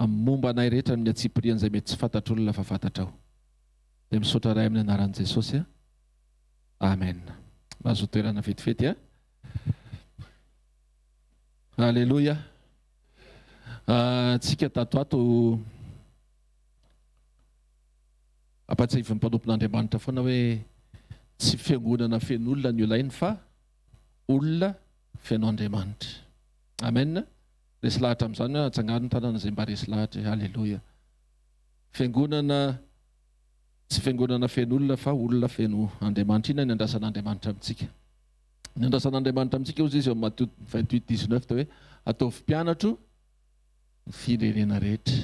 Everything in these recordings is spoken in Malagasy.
Amin'ny momba anay rehetra amin'ny antsipiriany izay mety tsy fantatr'olona fa fantatrao. Dia misaotra Ray amin'ny anaran'i Jesosy a. Amen. Mahazoa toerana vetivety a. Aleloia. Tsika tato ato ampatsiahivin'ny mpanompon'Andriamanitra foana hoe tsy fiangonana feno olona ny olainy fa olona feno Andriamanitra. Amen. Resy lahatra amin'izany hoe atsangano ny tanana izay mba resy lahatra e. Aleloia. Fiangonana tsy fiangonana feno olona fa olona feno Andriamanitra. Inona ny andrasan'Andriamanitra amintsika? Ny andrasan'Andriamanitra amintsika hozy izy eo amin'ny Matio 28 19 dia hoe ataovy mpianatro ny firenena rehetra.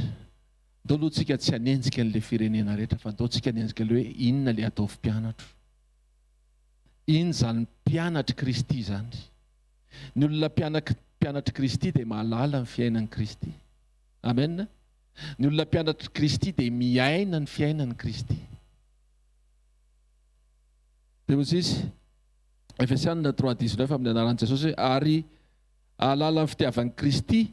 Ndao aloha tsika tsy hanenjika an'ilay firenena rehetra fa ndao tsika hanenjika ilay hoe inona ilay ataovy mpianatro. Inona izany mpianatr'i Kristy izany? Ny olona mpianatr'i Kristy dia mahalala ny fiainan'i Kristy. Amen. Ny olona mpianatr'i Kristy dia miaina ny fiainan'i Kristy. Dia hoy izy, Efesianina 3:19 amin'ny anaran'i Jesosy hoe ary hahalala ny fitiavan'i Kristy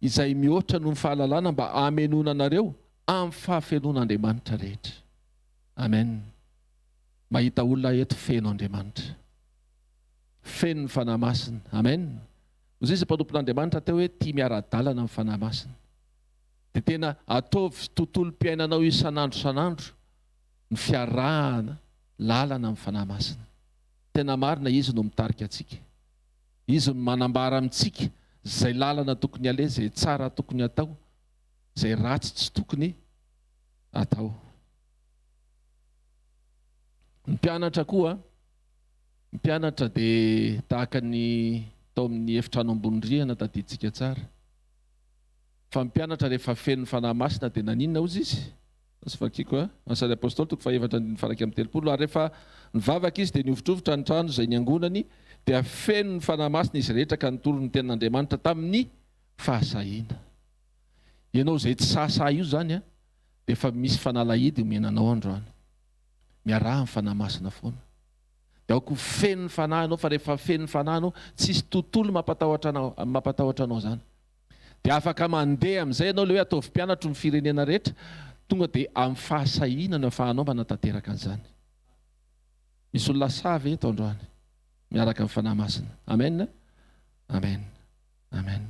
izay mihoatra noho ny fahalalana mba hamenoana anareo amin'ny fahafenoan'Andriamanitra rehetra. Amen. Mahita olona eto feno Andriamanitra. Feno ny Fanahy Masina. Amen. Hoy izy mpanompon'Andriamanitra teo hoe tia miara-dalana amin'ny Fanahy Masina. Dia tena ataovy tontolom-piainanao isan'andro isan'andro ny fiarahana lalana amin'ny Fanahy Masina. Tena marina Izy no mitarika antsika. Izy no manambara amintsika izay lalana tokony aleha, izay tsara tokony atao, izay ratsy tsy tokony atao. Ny mpianatra koa, ny mpianatra dia tahaka ny tao amin'ny efitrano ambony rihana tadidintsika tsara. Fa ny mpianatra rehefa feno ny Fanahy Masina dia naninona hozy izy? Azo vakiko a. Asan'ny Apostoly toko fahefatra andininy faha-31, Ary rehefa nivavaka izy dia nihovitrovitra ny trano izay niangonany, dia feno ny Fanahy Masina izy rehetra ka nitory ny tenin'Andriamanitra tamin'ny fahasahiana. Ianao izay tsy sahisahy io izany a, dia efa misy fanalahidy omena anao androany. Miaraha amin'ny Fanahy Masina foana. Dia aoka ho feno ny Fanahy ianao, fa rehefa feno ny Fanahy ianao, tsisy tontolo mampatahotra anao, mampatahotra anao izany. Dia afaka mandeha amin'izay ianao ilay hoe ataovy mpianatro ny firenena rehetra, tonga dia amin'ny fahasahiana no ahafahanao manatanteraka an'izany. Misy olona sahy ve eto androany? Miaraka amin'ny Fanahy Masina. Amen. Amen. Amen.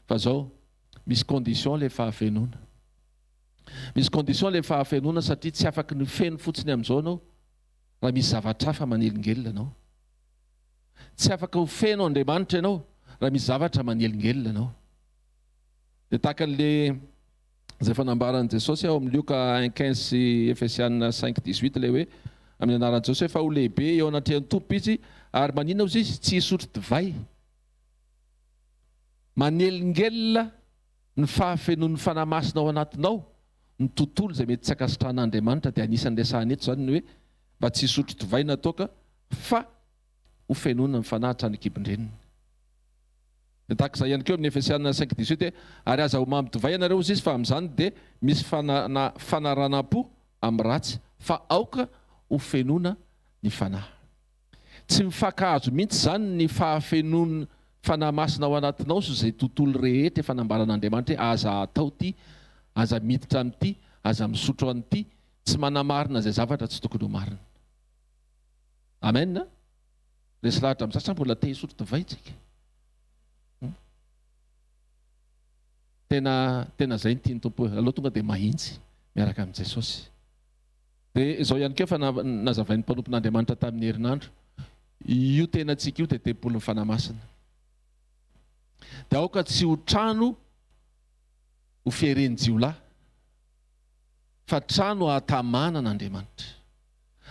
Fa zao, misy condition ilay fahafenoana. Misy condition ilay fahafenoana satria tsy afaky ny feno fotsiny amin'izao ianao raha misy zavatra hafa manelingelina anao. Tsy afaka ho feno Andriamanitra ianao raha misy zavatra manelingelina anao. Dia tahaka an'le izay efa nambaran'i Jesosy ao amin'ny Lioka 1:15 sy Efesiana 5:18 ilay hoe amin'ny anaran'i Jesosy hoe fa ho lehibe eo anatrehan'ny Tompo izy ary maninona ozy izy tsy hisotro divay. Manelingelina ny fahafenoan'ny Fanahy Masina ao anatinao ny tontolo izay mety tsy ankasitrahan'Andriamanitra dia anisan'ny resahana eto izany ny hoe mba tsy hisotro divay na toaka fa ho fenoina ny fanahy hatrany an-kibon-dreniny. Dia tahaka izay ihany koa amin'ny Efesiana 5:18 hoe, Ary aza ho mamy divay ianareo, hozy izy, fa amin'izany dia misy fanaranam-po amin'ny ratsy, fa aoka ho fenoina ny fanahy. Tsy mifankahazo mihitsy izany ny fahafenoan'ny Fanahy Masina ao anatinao sy izay tontolo rehetra efa nambaran'Andriamanitra hoe aza atao ity, aza miditra amin'ity, aza misotro an'ity, tsy manamarina izay zavatra tsy tokony ho marina. Amen. Resy lahatra amin'izany sa mbola te hisotro divay tsika? Hmm? Tena tena zay ny tian'ny Tompo. Aleo tonga dia mahintsy miaraka amin'i Jesosy. Dia izao ihany koa efa nazavain'ny mpanompon'Andriamanitra tamin'ny herinandro. Io tenantsika io dia tempolin'ny Fanahy Masina. Dia aoka tsy ho trano ho fieren'ny jiolahy fa trano hahatamana an'Andriamanitra.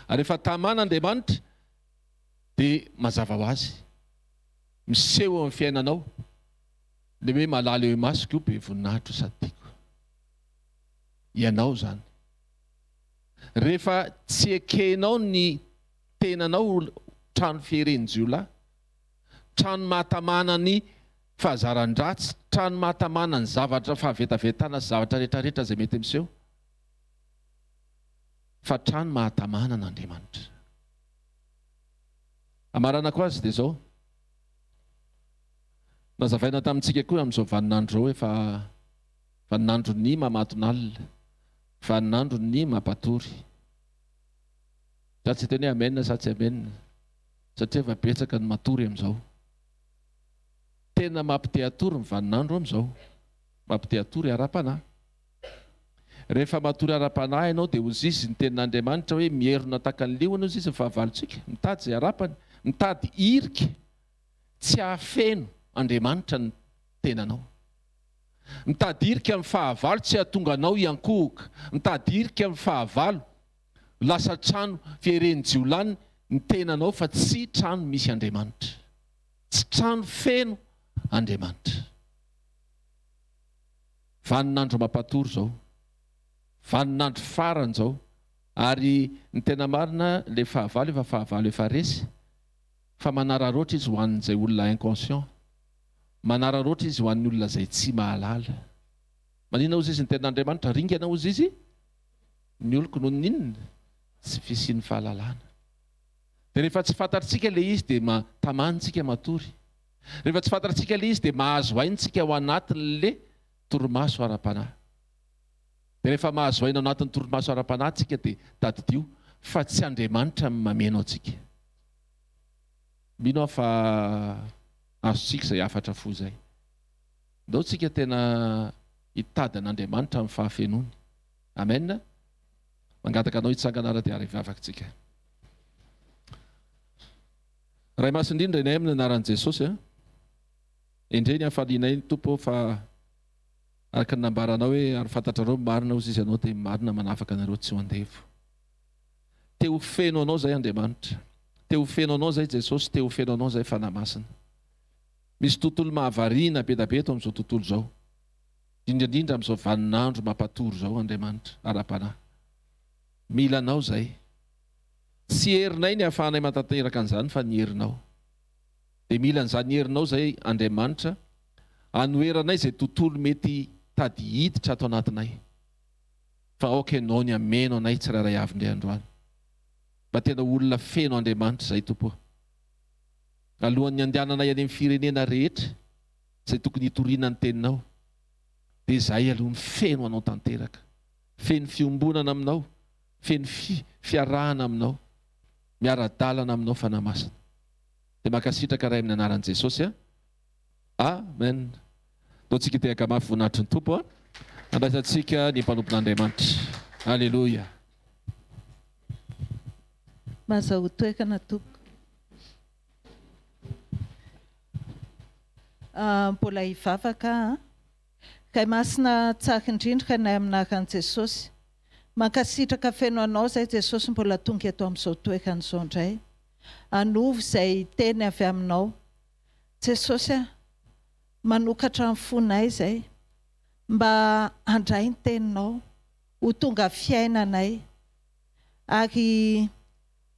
Ary rehefa tamana Andriamanitra dia mazava ho azy, miseho eo amin'ny fiainanao ilay hoe malala eo imasoko io be voninahitro sady tiako. Ianao izany. Rehefa tsy ekenao ny tenanao ho trano fieren'ny jiolahy, trano mahatamana ny fahazaran-dratsy, trano mahatamana ny zavatra fahavetavetana sy zavatra rehetrarehetra izay mety miseho, fa trano mahatamana an'Andriamanitra. Amaranako azy dia izao, nazavaina tamintsika koa amin'izao vaninandro izao efa. Vaninandron'ny mamatonalina. Vaninandron'ny mampatory. Za tsy hiteny hoe amen sa tsy amen satria efa betsaka ny matory amin'izao. Tena mampite hatory ny vaninandro amin'izao. Mampite hatory ara-panahy. Rehefa matory ara-panahy ianao dia hozizy ny tenin'Andriamanitra hoe mierona tahaka ny liona hozy izy ny fahavalontsika, mitady izay harapany, mitady hirika tsy hahafeno Andriamanitra ny tenanao. Mitady hirika amin'ny fahavalo tsy hahatonga anao hiankohoka. Mitady hirika amin'ny fahavalo lasa trano fieren'ny jiolahy ny tenanao fa tsy trano misy Andriamanitra. Tsy trano feno Andriamanitra. Vaninandro mampatory izao. Vaninandro farany izao. Ary ny tena marina ilay fahavalo efa fahavalo efa resy fa manararaotra izy ho an'izay olona inconscient. Manararaotra izy ho an'ny olona izay tsy mahalala. Maninona hozy izy ny tenin'Andriamanitra? Ringana hozy izy ny oloko noho ny inona? Tsy fisian'ny fahalalana. Dia rehefa tsy fantatritsika ilay izy dia ma, tamany tsika matory. Rehefa tsy fantatritsika ilay izy dia mahazo aina tsika ao anatin'le torimaso ara-panahy. Dia rehefa mahazo aina ao anatin'ny torimaso ara-panahy tsika dia tadidio fa tsy Andriamanitra no mameno antsika. Mino aho fa azontsika izay hafatra fohy izay. Ndao tsika tena hitady an'Andriamanitra amin'ny fahafenoany. Amen. Mangataka anao hitsangana ara dia ary hivavaka tsika. Ray Masina indrindra inay amin'ny anaran'i Jesosy a. Endrey ny hafalianay ny Tompo fa araka ny nambaranao hoe ary fantatrareo ny marina hozy izy anao dia ny marina manafaka anareo tsy ho andevo. Te ho feno anao zay Andriamanitra. Te ho feno anao zay Jesosy, te ho feno anao zay Fanahy Masina. Misy tontolo mahavariana be da be eto amin'izao tontolo izao. Indrindra indrindra amin'izao vaninandro mampatory izao Andriamanitra ara-panahy. Mila anao zay. Tsy herinay ny ahafahanay matanteraka an'izany fa ny herinao. Dia mila an'izany herinao zay Andriamanitra anoheranay izay tontolo mety tady hiditra ato anatinay. Fa aoka Ianao ny hameno anay tsirairay avy indray androany. Mba tena olona feno Andriamanitra izay Tompo o. Alohan'ny handehananay any amin'ny firenena rehetra izay tokony hitoriana ny Teninao, dia izahay aloha no feno Anao tanteraka, feno fiombonana Aminao, feno fiarahana Aminao, miara-dalana Aminao Fanahy Masina. Dia mankasitraka Ray amin'ny anaran'i Jesosy a. Amen. Ndao tsika hitehaka mafy voninahitry ny Tompo a. Andraisantsika ny mpanompon'Andriamanitra. Aleloia. Mazahoa toerana tompoko. Mbola hivavaka aho an. Ray Masina tsara indrindra Rainay amin'ny anaran'i Jesosy. Mankasitraka feno Anao izay Jesosy mbola tonga eto amin'izao toerana izao indray. Anovo izay teny avy aminao. Jesosy a, manokatra ny fonay izay mba handray ny teninao ho tonga fiainanay ary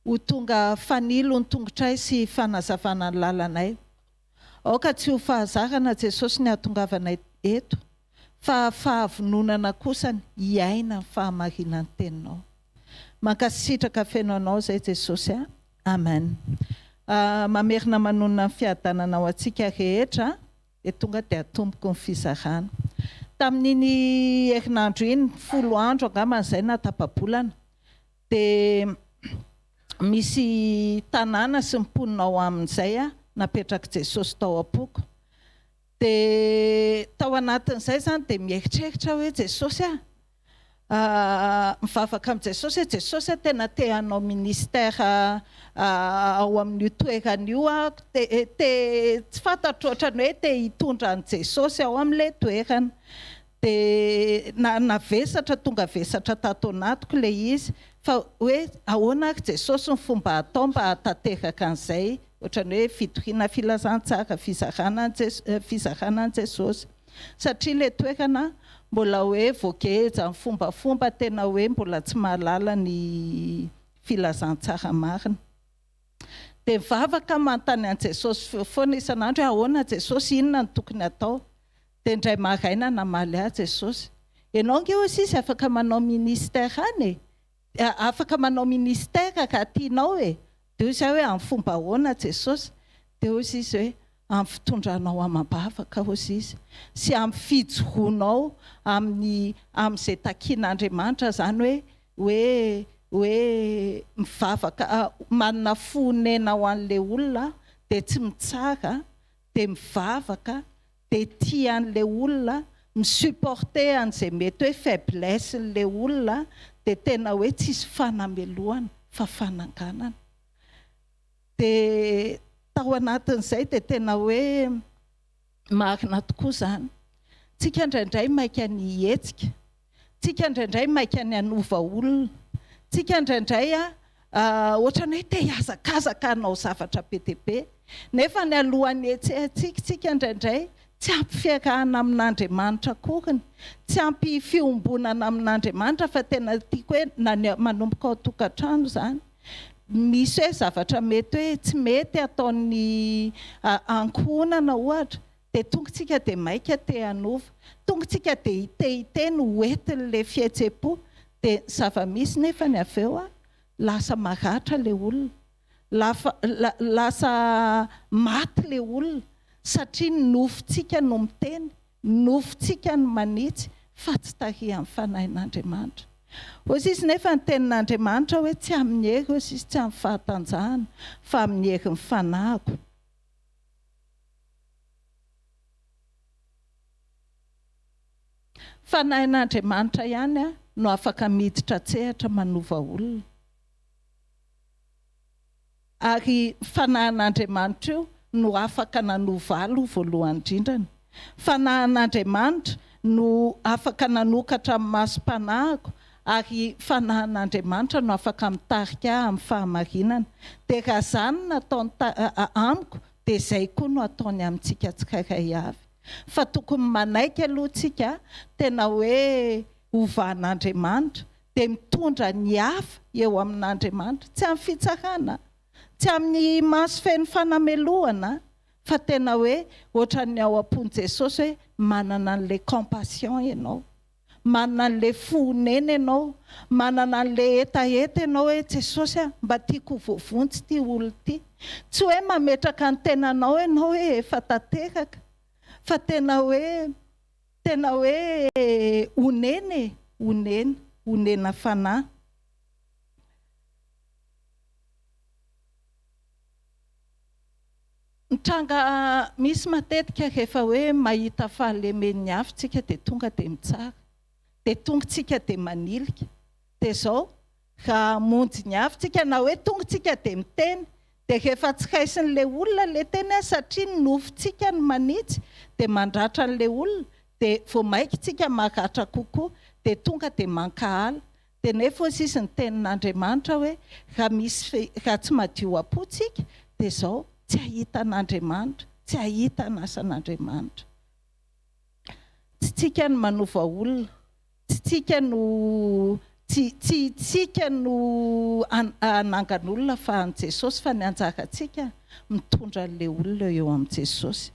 ho tonga fanilo ny tongotray sy fanazavana ny lalanay. Aoka tsy ho fahazarana Jesosy ny hahatongavanay eto fa fahavononana kosa ny hiaina ny fahamarinan'ny teninao. Mankasitraka feno anao izay Jesosy a. Amen. Mamerina manonona ny fiadanana ho antsika rehetra dia tonga dia atomboko ny fizarana. Tamin'iny herinandro iny, folo andro angambany izay na tapa-bolana, dia misy tanàna sy ny mponina ao aminy izay napetrak'i Jesosy tao am-poko. Dia tao anatin'izay izany dia mieritreritra hoe Jesosy a! Mivavaka amin'i Jesosy hoe Jesosy a, tena te hanao ministère ao amin'io toerana io aho, te, te, tsy fantatro ohatran'ny hoe te hitondra an'i Jesosy ao amin'ilay toerana. Dia na, navesatra, tonga vesatra tato anatiko ilay izy, fa hoe ahoana ary Jesosy ny fomba atao mba hahatanteraka an'izay, ohatran'ny hoe fitoriana filazantsara, fizarana an'i Jes, fizarana an'i Jesosy. Satria ilay toerana mbola hoe voageja amin'ny fombafomba tena hoe mbola tsy mahalala ny filazantsara marina. Dia mivavaka manontany an'i Jesosy foana isan'andro hoe ahoana Jesosy, inona no tokony hatao? Dia indray maraina namaly ahy Jesosy, ianao ange hoy izy afaka manao ministère any e! Afaka manao ministère raha tianao e! Dia hoy izaho hoe amin'ny fomba ahoana Jesosy? Dia hoy izy hoe. Amin'ny fitondranao amam-bavaka, hozy izy, sy amin'ny fijoroanao amin'ny amin'izay takian'Andriamanitra, izany hoe hoe hoe mivavaka manana fo honena ho an'ilay olona dia tsy mitsara dia mivavaka dia tia an'ilay olona, mi-supporter an'izay mety hoe faiblesse-n'ilay olona dia tena hoe tsisy fanamelohana fa fananganana. Dia tao anatin'izay dia tena hoe marina tokoa izany. Tsika indraindray maika ny hihetsika, tsika indraindray maika ny hanova olona, tsika indraindray ohatran'ny hoe te hihazakazaka hanao zavatra be dia be. Nefa ny alohan'ny hihetsehantsika tsika indraindray tsy ampy fiarahana amin'Andriamanitra akoriny, tsy ampy fiombonana amin'Andriamanitra fa tena tiako hoe na ny manomboka ao an-tokantrano izany. Misy hoe zavatra mety hoe tsy mety ataon'ny ankohonana ohatra, dia tonga tsika dia maika te hanova. Tonga tsika dia te hiteny ho entin'ilay fihetsem-po. Dia ny zava-misy nefany avy eo lasa maratra ilay olona. Lafa lasa maty ilay olona satria ny nofontsika no miteny. Ny nofontsika no manitsy fa tsy tarihan'ny Fanahin'Andriamanitra. Hoy izy nefa ny tenin'Andriamanitra hoe tsy amin'ny hery hoy izy tsy amin'ny fahatanjahana fa amin'ny herin'ny Fanahiko. Fanahin'Andriamanitra ihany no afaka miditra an-tsehatra manova olona. Ary Fanahin'Andriamanitra io no afaka nanova ahy aloha voalohany indrindrany. Fanahin'Andriamanitra no afaka nanokatra ny masom-panahiko ary Fanahin'Andriamanitra no afaka mitarika ahy amin'ny fahamarinana. Dia raha izany no nataony amiko dia izay koa no ataony amintsika tsirairay avy. Fa tokony manaiky aloha tsika tena hoe hovan'Andriamanitra dia mitondra ny hafa eo amin'Andriamanitra, tsy amin'ny fitsarana, tsy amin'ny maso feno fanamelohana, fa tena hoe ohatran'ny ao am-pon'i Jesosy hoe manana an'ilay compassion ianao, manana an'ilay fo onena ianao, manana an'ilay hetaheta ianao hoe Jesosy a, mba tiako ho voavonjy ity olona ity. Tsy hoe mametraka ny tenanao ianao hoe efa tanteraka, fa tena hoe Tena hoe onena e, onena, onena fanahy. Ny tranga misy matetika rehefa hoe mahita fahalemen'ny hafa tsika dia tonga dia mitsara, dia tonga tsika dia manilika, dia izao Raha hamonjy ny hafa tsika na hoe tonga tsika dia miteny dia rehefa tsy raisin'ilay olona ilay teny satria ny nofontsika no manitsy dia mandratra an'ilay olona dia vao maika tsika maratra kokoa dia tonga dia mankahala dia nefa hoy sisa ny tenin'Andriamanitra hoe raha misy raha tsy madio am-po tsika dia izao tsy hahita an'Andriamanitra tsy hahita ny asan'Andriamanitra. Tsy tsika no manova olona Tsy tsika no tsy tsy tsika no hanangan'olona fa an'i Jesosy fa ny anjarantsika mitondra an'ilay olona eo amin'i Jesosy.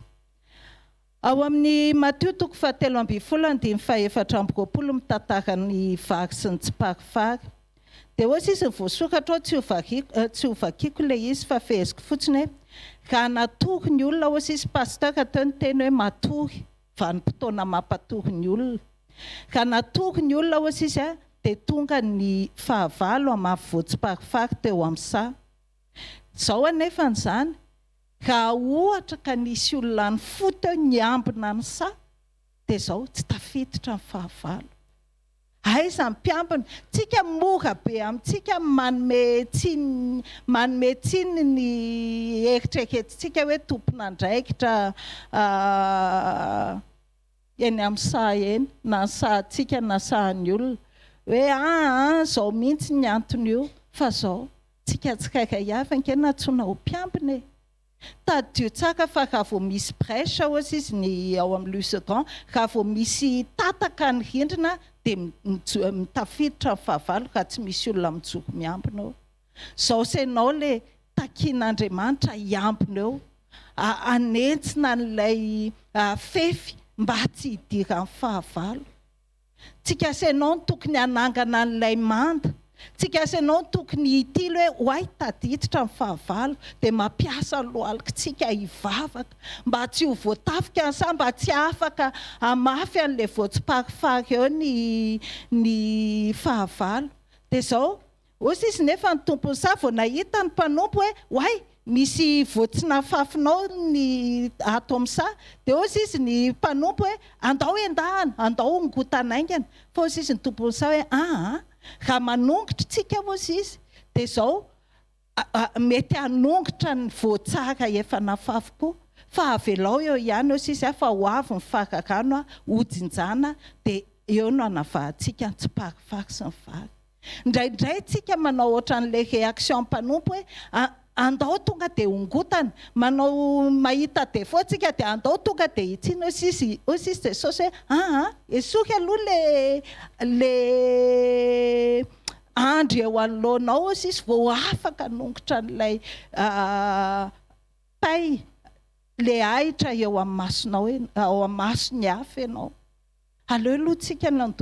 Ao amin'ny Matio toko fahatelo ambin'ny folo andininy faha-24 mitantara ny vary sy ny tsiparifary. Dia hoy izy ny voasokatra ao tsy ho tsy ho vakiako ilay izy fa feheziko fotsiny hoe raha natory ny olona hoy izy pasteur teo niteny hoe matory vanim-potoana mampatory ny olona. Raha natory ny olona hoy sisa dia tonga ny fahavalo hamafy voatsiparifary teo amin'ny saha. Izao anefa izany, raha ohatra ka nisy olona nifoha teo niambina ny saha dia izao tsy tafiditra ny fahavalo. Aiza ny mpiambina? Tsika mora be amintsika ny manome tsiny manome tsiny ny eritreretintsika hoe tompon'andraikitra eny amin'ny saha eny, na ny sahantsika na sahan'ny olona. Hoe aa zao mihitsy ny anton'io fa zao. Tsika tsirairay avy ange nantsoina ho mpiambina e! Tadidio tsara fa raha vao misy brèche hozy izy ny ao amin'ny Lusegan, raha vao misy tataka ny rindrina dia mitafiditra ny fahavalo raha tsy misy olona mijoro miambina eo. Zao sy enao le takian'Andriamanitra hiambina eo, hanentsina an'ilay fefy mba tsy hidiran'ny fahavalo. Tsika sy enao no tokony hanangana an'ilay manda. Tsika sy ianao no tokony hitily hoe oay tadiditra ny fahavalo dia mampiasa ny lohalikitsika hivavaka mba tsy ho voatafika ny saha mba tsy afaka hamafy an'ilay voatsiparifary eo ny ny fahavalo. Dia izao, hozy izy nefa ny tompon'ny saha vao nahita ny mpanompo hoe oay misy voa tsy nafafinao ny ato amin'ny saha dia hozy izy ny mpanompo hoe andao endahana, andao hongotana haingana fa hozy izy ny tompon'ny saha hoe aa Raha manongotra tsika hozy izy dia izao mety hanongotra ny voa tsara efa nafafy koa fa avelao eo ihany hozy izy fa ho avy ny fararano hojinjana dia eo no hanavahantsika ny tsiparifary sy ny vary. Indraindray tsika manao ohatran'ilay réaction mpanompo hoe Andao tonga dia ongotana. Manao mahita défaut tsika dia andao tonga dia hitsiny hoy izy hoy izy Jesosy hoe aa esory aloha le le andry eo anoloanao hoy izy vao afaka hanongotra an'ilay pay le ahitra eo amin'ny masonao ao amin'ny mason'ny hafa ianao. Aleo aloha tsika no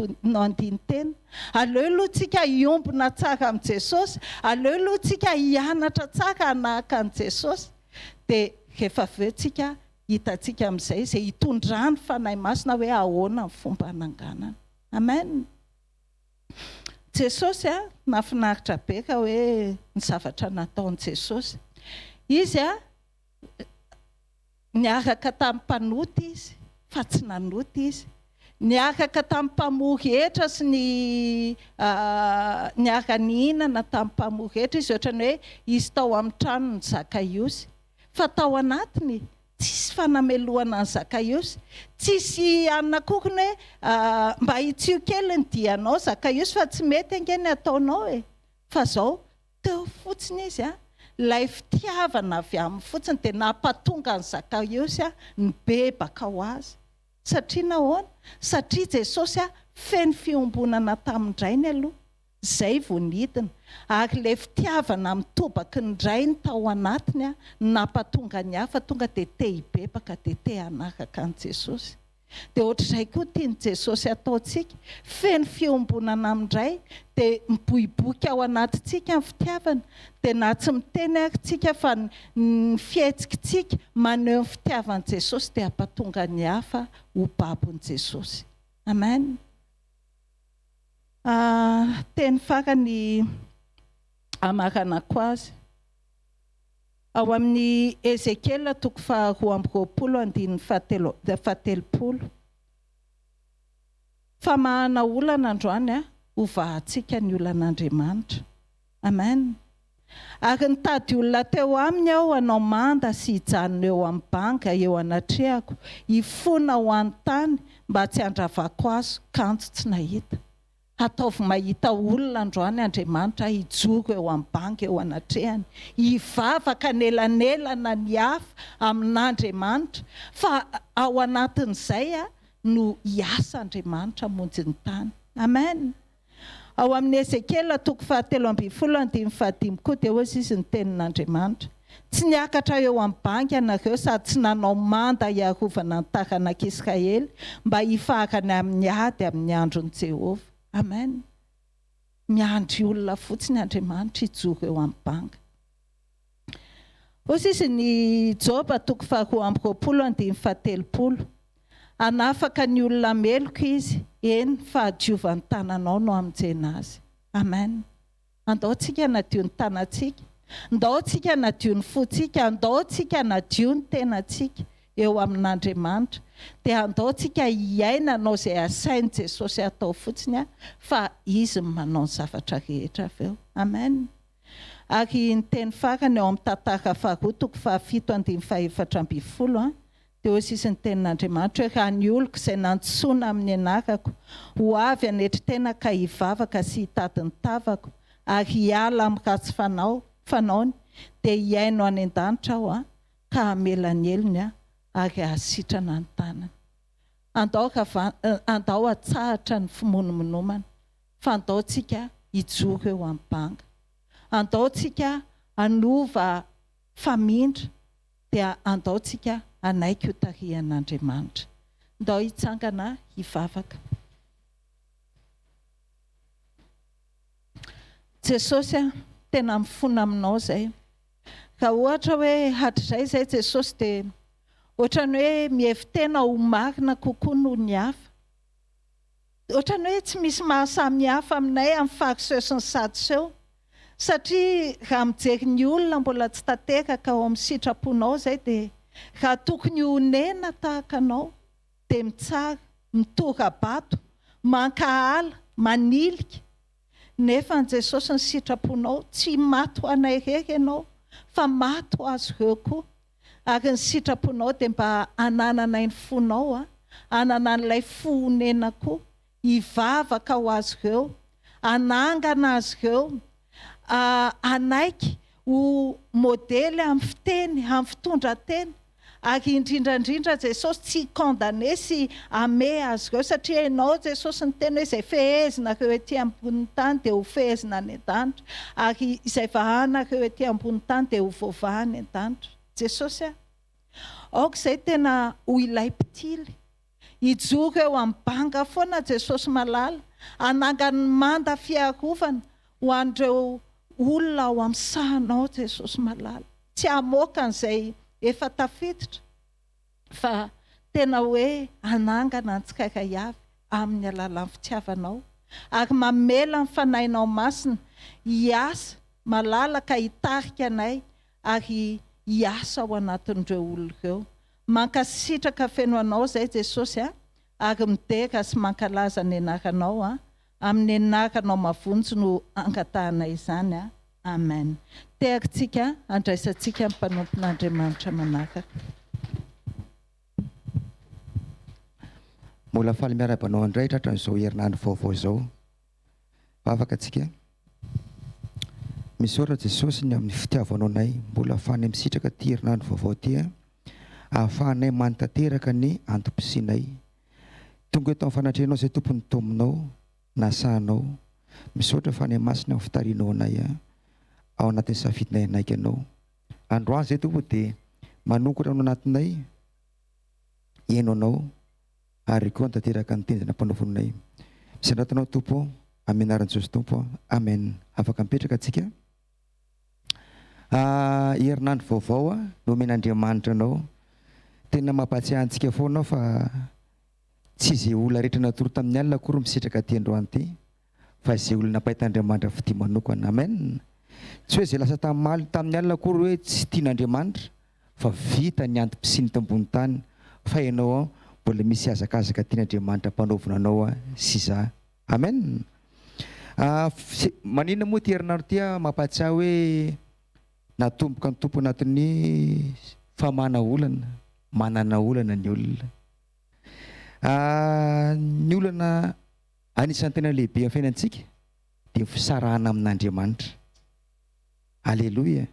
handini-tena. Aleo aloha tsika hiombona tsara amin'i Jesosy. Aleo aloha tsika hianatra tsara hanahaka an'i Jesosy. Dia rehefa avy eo tsika, hitantsika amin'izay izay hitondran'ny Fanahy Masina hoe ahoana ny fomba hananganana. Amen. Jesosy a, nahafinaritra be ka hoe ny zavatra nataon'i Jesosy. Izy a, Niaraka tamin'ny mpanota izy, fa tsy nanota izy. Niaraka tamin'ny mpamory hetra sy ny niara-nihinana tamin'ny mpamory hetra izy, ohatran'ny hoe izy tao amin'ny tranon'i Zakaiosy. Fa tao anatiny, tsisy fanamelohana an'i Zakaiosy. Tsisy anona akory ny hoe mba hitsio kely ny dianao Zakaiosy fa tsy mety ange ny ataonao e! Fa izao, Teo fotsiny izy, ilay fitiavana avy aminy fotsiny dia nampatonga an'i Zakaiosy nibebaka ho azy. Satria nahoana? Satria Jesosy feno fiombonana tamin-dRainy aloha, izay vao nidina. Ary ilay fitiavana mitobaky ny Rainy tao anatiny no nampatonga ny hafa tonga dia te hibebaka, dia te hanaraka an'i Jesosy. Dia ohatr'izay koa tian'i Jesosy hataontsika, feno fiombonana amin-dRay, dia miboiboika ao anatintsika ny fitiavana, dia na tsy miteny ary tsika fa ny fihetsikitsika maneho ny fitiavan'i Jesosy dia hampatonga ny hafa ho babon'i Jesosy. Amen. Teny farany hamaranako azy. Ao amin'ny Ezekiela toko faha-22 andininy fahatelopolo. Famahana olana androany hovahantsika ny olan'Andriamanitra. Amen. Ary nitady olona teo aminy aho hanao manda sy hijanona eo amin'ny banga eo anatrehako, hifona ho an'ny tany mba tsy handravako azy, kanjo tsy nahita. Ataovy mahita olona androany Andriamanitra hijoro eo amin'ny banga eo anatrehany, hivavaka hanelanelana ny hafa amin'Andriamanitra, fa ao anatin'izay no hiasa Andriamanitra hamonjy ny tany. Amen! Ao amin'ny Ezekiela toko fahatelo ambinifolo andininy fahadimy koa dia hoy izy ny tenin'Andriamanitra, Tsy niakatra eo amin'ny banga ianareo sady tsy nanao manda hiarovana ny taranak'Israely mba hifaharany amin'ny ady amin'ny andron'i Jehovah. Amen. Miandry olona fotsiny Andriamanitra hijoro eo amin'ny banga. Hoy sisa ny Joba toko faharoa amby roapolo andininy fahatelopolo, Hanafaka ny olona meloka Izy, eny, fahadiovan'ny tananao no hamonjena azy. Amen. Andao tsika hanadio ny tanantsika, ndao tsika hanadio ny fontsika, andao tsika hanadio ny tenantsika eo amin'Andriamanitra, dia andao tsika hiaina hanao izay asain'i Jesosy hatao fotsiny fa Izy no manao ny zavatra rehetra avy eo. Amen. Ary ny teny farany ao amin'ny Tantara faharoa toko fahafito andininy fahefatra ambinifolo Dia hoy sisa ny tenin'Andriamanitra hoe, Raha ny oloko izay nantsoina amin'ny anarako, ho avy hanetry tena ka hivavaka sy hitady ny tavako, ary hiala amin'ny ratsy fanao, fanaony, dia hihaino any an-danitra Aho, ka hamela ny helony, ary hahasitrana ny tanany. Andao rava, andao hatsahatra ny fimonomonomana, fa andao tsika hijoro eo amin'ny banga. Andao tsika hanova famindra. dia andao tsika hanaiky ho tarihan'Andriamanitra. Ndao hitsangana hivavaka. Jesosy a, tena mifona aminao izay. Raha ohatra hoe hatrizay izay Jesosy dia ohatran'ny hoe mihevi-tena ho marina kokoa noho ny hafa. Ohatran'ny hoe tsy misy maha samy hafa aminay amin'ny Fariseo sy ny Sadoseo. Satria raha mijery ny olona mbola tsy tanteraka ao amin'ny sitraponao izay dia raha tokony honena tahaka anao dia mitsara, mitora-bato, mankahala, manilika. Nefa an'i Jesosy ny sitraponao, tsy maty ho anay irery ianao fa maty ho azy ireo koa. Ary ny sitraponao dia mba hanananay ny fonao, hanana an'ilay fo honena koa, hivavaka ho azy ireo, hanangana azy ireo, hanaiky ho modely amin'ny fiteny, amin'ny fitondran-tena, ary indrindra indrindra Jesosy tsy hi-condamner sy hamehy azy ireo satria Ianao Jesosy niteny hoe izay fehezinareo ety ambonin'ny tany dia ho fehezina any an-danitra ary izay vahanareo ety ambonin'ny tany dia ho voavaha any an-danitra. Jesosy a! Aoka izay tena ho ilay mpitily Hijoro eo amin'ny banga foana Jesosy malala, hanangany ny manda fiarovana ho an'ireo olona ao amin'ny sahanao Jesosy malala. Tsy hamoaka an'izay efa tafiditra fa tena hoe hanangana ny tsirairay avy amin'ny alalan'ny fitiavanao ary mamela ny Fanahinao Masina hiasa malalaka hitarika anay ary hiasa ao anatin'ireo olona ireo. Mankasitraka feno anao zay Jesosy a, ary midera sy mankalaza ny anaranao a, amin'ny anaranao mavonjy no angatahanay izany a, Amen. Tehaka-tsika handraisantsika ny mpanompon'Andriamanitra manaraka. Mbola faly miarahaba anao indray tratran'izao herinandro vaovao izao. Vavaka tsika. Misaotra Jesosy ny amin'ny fitiavanao anay. Mbola afahanay misitraka ity herinandro vaovao ity ahafahanay manatanteraka ny antom-pisianay. Tonga eto amin'ny fanatrehanao izay Tompo ny tominao, nasahanao. Misaotra Fanahy Masina amin'ny fitarihanao anay ao anatin'ny safidinay hanaiky anao. Androany izay Tompo dia manokatra ao anatinay hihaino anao. ary koa hanatanteraka ny teny izay nampanaovinay. Misandrata Anao Tompo ô, amin'ny anaran'i Jesosy Tompo. Amen. Afaka mipetraka tsika. Ah, herinandro vaovao no omen'Andriamanitra anao. Tena mampahatsiahy antsika foana aho fa tsy izay olona rehetra natory tamin'ny alina akory misitraka aty androany ity, fa izay olona nampahitan'Andriamanitra fitia manokana. Amen. Tsy hoe izay lasa tamin'ny tamin'ny alina akory hoe tsy tian'Andriamanitra, fa vita ny antom-pisiany eto ambony tany fa ianao an mbola misy hazakazaka tian'Andriamanitra ampanaovina anao an sy za. Amen! Maninona moa ity herinandro ity an mampahatsiahy hoe natomboka ny Tompo anatin'ny famahana olana, manana olana ny olona. Ny olana anisan'ny tena lehibe amin'ny fiainantsika dia ny fisarahana amin'Andriamanitra. Aleloia!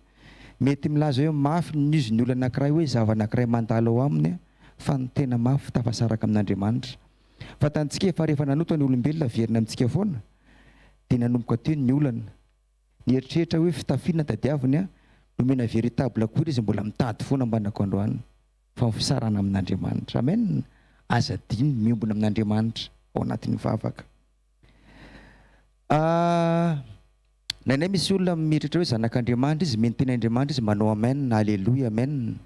Mety milaza hoe mafy ny izy ny olona anankiray hoe zava anankiray mandalo ao aminy fa ny tena mafy tafasaraka amin'Andriamanitra. Fantantsika efa rehefa nanota ny olombelona verina amintsika foana dia nanomboka teo ny olana. Nieritreritra hoe fitafiana tadiaviny an, nomena véritable akory izy mbola mitady foana mbanako androany fa ny fisarahana amin'Andriamanitra. Amen! Aza adino ny miombona amin'Andriamanitra ao anatin'ny vavaka. Ah, Indraindray misy olona mieritreritra hoe zanak'Andriamanitra izy, mino teny Andriamanitra izy, manao amen, aleloia, amen,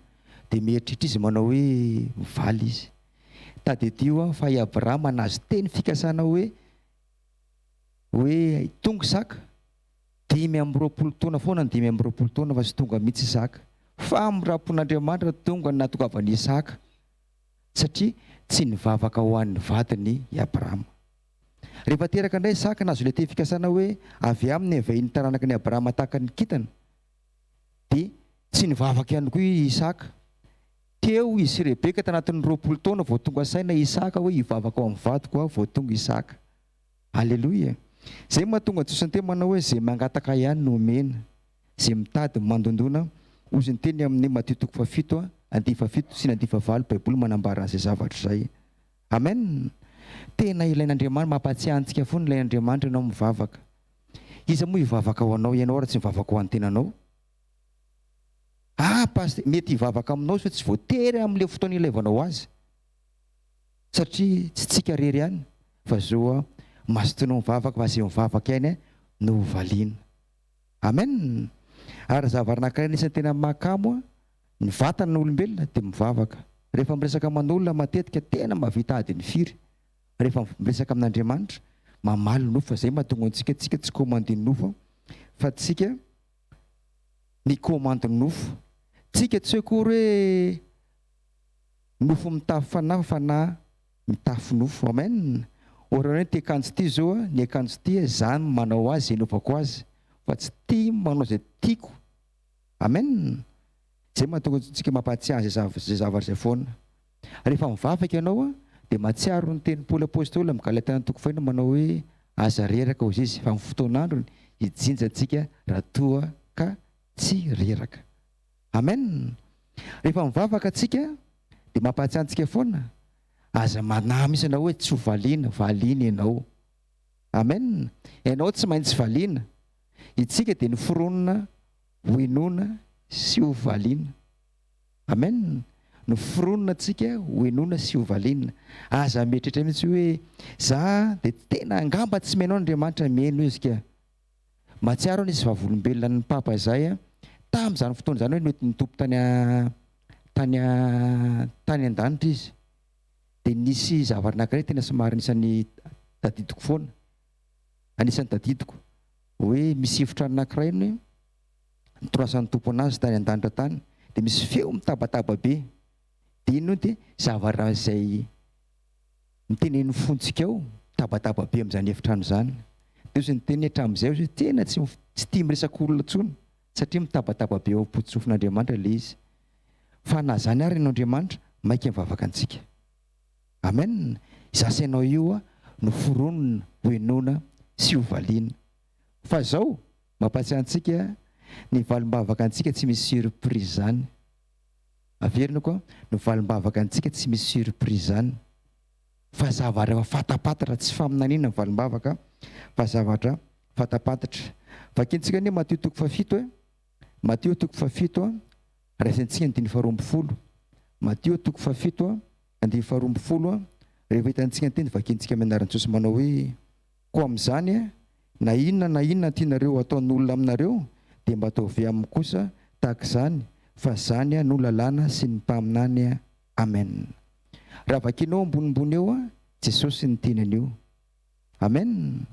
dia mieritreritra izy manao hoe mivaly izy. Tadidio aho fa i Abrahama nahazo teny fikasana hoe hoe tonga Isaka, 25 taona foana ny 25 taona fa tsy tonga mihitsy Isaka. Famindram-pon'Andriamanitra tonga ny nahatongavan'i Isaka satria tsy nivavaka ho an'ny vadiny i Abrahama. Rehefa teraka indray Isaka, nahazo ilay teny fikasana hoe avy aminy ny vahiny taranaky ny Abrahama tahaka ny kintana, dia tsy nivavaka ihany koa i Isaka. Teo izy sy Rebeka tanatin'ny 20 taona vao tonga saina i Isaka hoe hivavaka ho amin'ny vadiko aho vao tonga Isaka. Aleloia! Izay mahatonga an'i Jesosy niteny manao hoe izay mangataka ihany no omena, izay mitady mandondona, hozy ny teny amin'ny Matio toko fahafito andininy fahafito sy ny andininy fahavalo Baiboly manambara an'izay zavatra izay. Amen! Tena ilain'Andriamanitra, mampahatsiahy antsika foana ilay Andriamanitra ianao mivavaka. Iza moa hivavaka ho anao, ianao ary tsy mivavaka ho an'ny tenanao? Ah Pasteur, mety hivavaka aminao izy fa tsy voatery amin'ilay fotoana ilaivanao azy. Satria tsy tsika irery ihany fa zo mazotoanao mivavaka fa izay mivavaka ihany no ho valiana. Amen! Ary zavatra anankiray anisan'ny tena mahakamo ny vatana olombelona dia mivavaka. Rehefa miresaka aman'olona matetika tena mahavita adiny firy rehefa miresaka amin'Andriamanitra, mamaly nofo fa zay mahatonga antsika tsika tsy commande nofo fa tsika mi-commande nofo. Tsika tsy hoe akory hoe nofo mitafy fanahy fa fanahy mitafy nofo. Amen! Ohatra hoe ity akanjo ity zao ny akanjo ity za no manao azy zay anaovako azy fa tsy tia manao zay tiako. Amen! Zay mahatonga antsika mampahatsiahy zay zay zavatra zay foana. Rehefa mivavaka ianao dia mahatsiaro ny tenin'i Paoly Apostoly amin'ny Galatiana toko fahenina manao hoe aza reraka hozy izy fa amin'ny fotoan'androny hijinja antsika raha toa ka tsy reraka. Amen! Rehefa mivavaka tsika dia mampahatsiahy antsika foana, aza manahy mihitsy ianao hoe tsy ho valiana, valiana ianao. Amen! Ianao tsy maintsy valiana. Itsika dia noforonina ho henoina sy ho valiana. Amen! Noforonina tsika ho henoina sy ho valiana. Aza mieritreritra mihitsy hoe za dia tena angamba tsy mihaino an'Andriamanitra, mihaino Izy ka. Mahatsiaro aho nisy vavolombelona ny Papa izay tamin'izany fotoana izany hoe noentin'ny Tompo tany tany tany an-danitra izy. Dia nisy zavatra anankiray tena somary anisan'ny tadidiko foana. Anisan'ny tadidiko. Hoe misy efitrano anankiray hono nitondrasan'ny Tompo anazy tany an-danitra tany. Dia misy feo mitabataba be. Dia inona hono dia zavatra izay Miteneno fontsika ao, mitabataba be amin'izany efitrano izany. Dia hozy ny teniny hatramin'izay hozy hoe tena tsy tsy tia miresaka olona intsony satria mitabataba be ao am-pototsofin'Andriamanitra ilay izy. Fa na izany ary ianao Andriamanitra maika mivavaka antsika. Amen! Izaho sy ianao io no foronina ho henoina sy ho valiana. Fa izao, mampahatsiahy antsika, ny valim-bavaka antsika tsy misy surprise izany. Averina koa, ny valim-bavaka antsika tsy misy surprise zany fa zavatra efa fatapatatra, tsy faminaniana ny valim-bavaka fa zavatra fatapatatra. Vakintsika anie Matio toko fahafito e, Matio toko fahafito, raisintsika ny andininy faharoa ambinifolo. Matio toko fahafito, andininy faharoa ambinifolo, rehefa hitantsika ny teny vakintsika amin'ny anaran'i Jesosy manao hoe, Koa amin'izany, na inona na inona tianareo hataon'olona aminareo, dia mba ataovy aminy kosa tahaka izany, fa izany no lalàna sy ny mpaminany. Amen. Raha vakianao ambonimbony eo, Jesosy niteny an'io. Amen.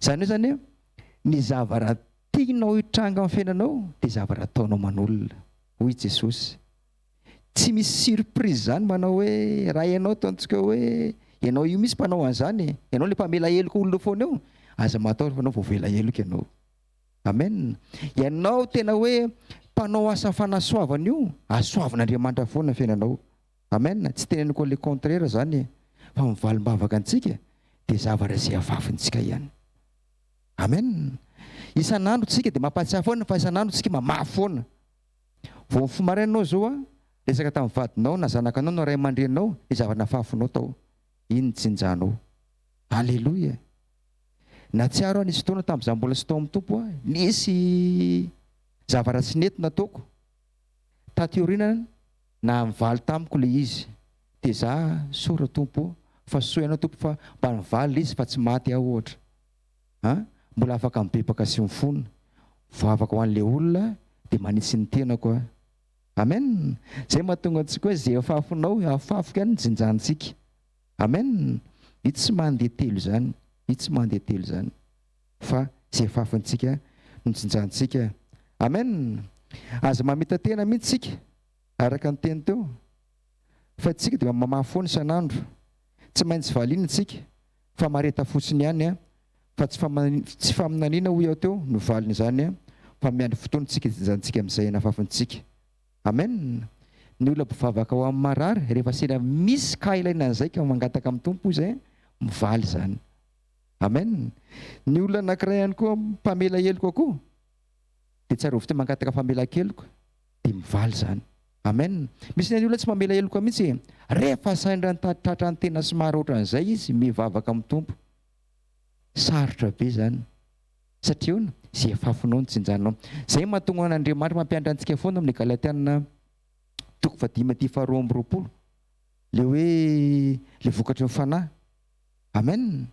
Izany hoe izany, ny zavatra tianao hitranga amin'ny fiainanao, dia zavatra ataonao aman'olona, hoy Jesosy. Tsy misy surprise zany manao hoe raha ianao ataontsika hoe ianao io misy mpanao an'izany e, ianao le mpamela heloka olona foana eo, aza matahotra fa ianao voavela heloka ianao. Amen. Ianao tena hoe mpanao asa fanasoavana io, asoavin'Andriamanitra foana ny fiainanao. Amen. Tsy teneniko le contraire zany e, fa mivalim-bavaka antsika dia zavatra izay afafintsika ihany. Amen. Isan'andro tsika dia mampahatsiahy foana fa isan'andro tsika mamaha foana. Vao mifoha maraina ianao izao an, resaka tamin'ny vadinao na zanakanao na ray aman-dreninao ny zavatra nafafinao tao. Iny ny tsinjanao. Aleloia! Nahatsiaro aho nisy fotoana tamin'izaho mbola tsy tao amin'ny Tompo aho, nisy zavatra tsy nety nataoko. Taty aoriana nahamivaly tamiko ilay izy. Dia za, soa ra Tompo ô, fa soa ianao Tompo fa mba nivaly ilay izy fa tsy maty aho ohatra. An! Mbola afaka mibebaka sy mifona. Vavaka ho an'ilay olona dia manitsy ny tenako aho. Amen! Zay mahatonga antsika hoe zay afafinao, afafiko ihany ny jinjantsika. Amen! Io tsy mandeha telo izany, io tsy mandeha telo izany. Fa zay afafintsika no jinjantsika. Amen! Aza mamita-tena mihitsy tsika, araka ny teny teo. Fa tsika dia mamaha foana isan'andro. Tsy maintsy valiana tsika. Fa mareta fotsiny ihany an! Fa tsy tsy faminaniana hoy aho teo no valin'izany an! Fa miandry fotoana tsika hijinjantsika amin'izay nafafintsika. Amen! Ny olona mpivavaka ho amin'ny marary rehefa sendra misy cas ilaina an'izay ka mangataka amin'ny Tompo izy an! Mivaly izany. Amen! Ny olona anankiray ihany koa mpamela heloka koa dia tsarovy teo mangataka famelan-keloka dia mivaly izany. Amen. Misy ny olona tsy mamela heloka mihitsy e. Rehefa sendra tratran'ny tena somary ohatran'izay izy, mivavaka amin'ny Tompo. Sarotra be izany. Satria hono, izay afafinao no tsinjanao. Izay mahatonga an'Andriamanitra mampianatra antsika foana amin'ny Galatiana toko fahadimy aty faharoa amby roapolo. Le hoe le vokatry ny fanahy. Amen.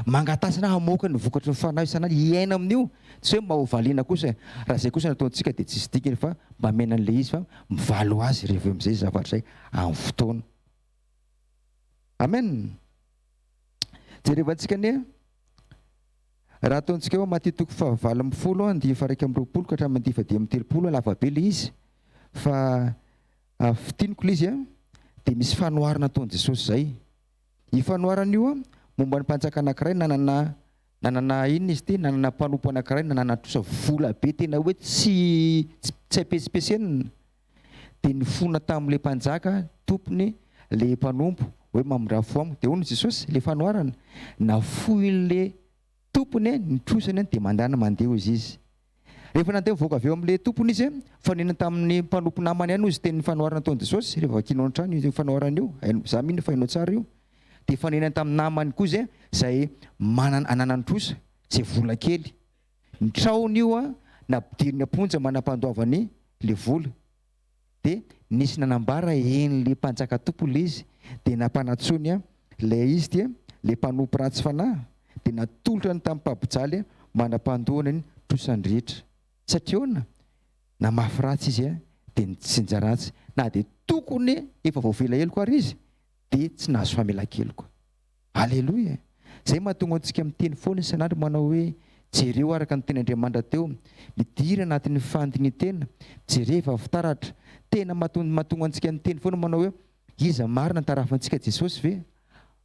Mangatasana hamoaka ny vokatry ny fanahy isan'andro, hiaina amin'io, tsy hoe mba ho valiana kosa e. Raha izay kosa no ataontsika dia tsisy dikany fa mba miaina an'ilay izy fa mivaly ho azy rehefa eo amin'izay zavatra izay amin'ny fotoana. Amen. Jerevantsika anie raha ataontsika hoe Matio toko faha-18 andiany faha-21 ka hatramin'ny andiany faha-35, lava be ilay izy fa fintiniko ilay izy dia misy fanoharana ataon'i Jesosy izay. Io fanoharana io momba ny mpanjaka anankiray nanana nanana inona izy ity? Nanana mpanompo anankiray nanana trosa vola be tena hoe tsy tsy hay pesipesenina. Dia nifona tamin'ilay mpanjaka tompony ilay mpanompo hoe mamindrà fo amiko. Dia hoy Jesosy, ilay fanoharana, nafoin'ilay tompony ny trosany dia mandana mandeha hozy izy. Rehefa nandeha nivoaka avy eo amin'ilay tompony izy, nifanena tamin'ny mpanompo namany ihany hozy tenin'ny fanoharana nataon'i Jesosy, rehefa vakianao an-trano io fanoharana io, haino, za mino fa hainao tsara io, dia nifanena tamin'ny namany koa izy izay manana, ananany trosa, izay vola kely. Ny traony io nampidiriny am-ponja manam-pandoavany ilay vola. Dia nisy nanambara henon'ilay mpanjaka tompony ilay izy, dia nampanantsoiny ilay izy dia ilay mpanompo ratsy fanahy, dia natolotra ny tamin'ny mpampijaly mandra-pandoany ny trosany rehetra. Satria ahoana? Namafy ratsy izy dia nitsinja ratsy, na dia tokony efa voavela heloka ary izy dia tsy nahazo famelan-keloka. Aleloia e! Zay mahatonga antsika miteny foana isan'andro manao hoe jereo araka ny teny Andriamanitra teo, midira anatin'ny fandinitena, jereva fitaratra. Tena mahatonga antsika miteny foana manao hoe iza marina ny tarafintsika Jesosy ve?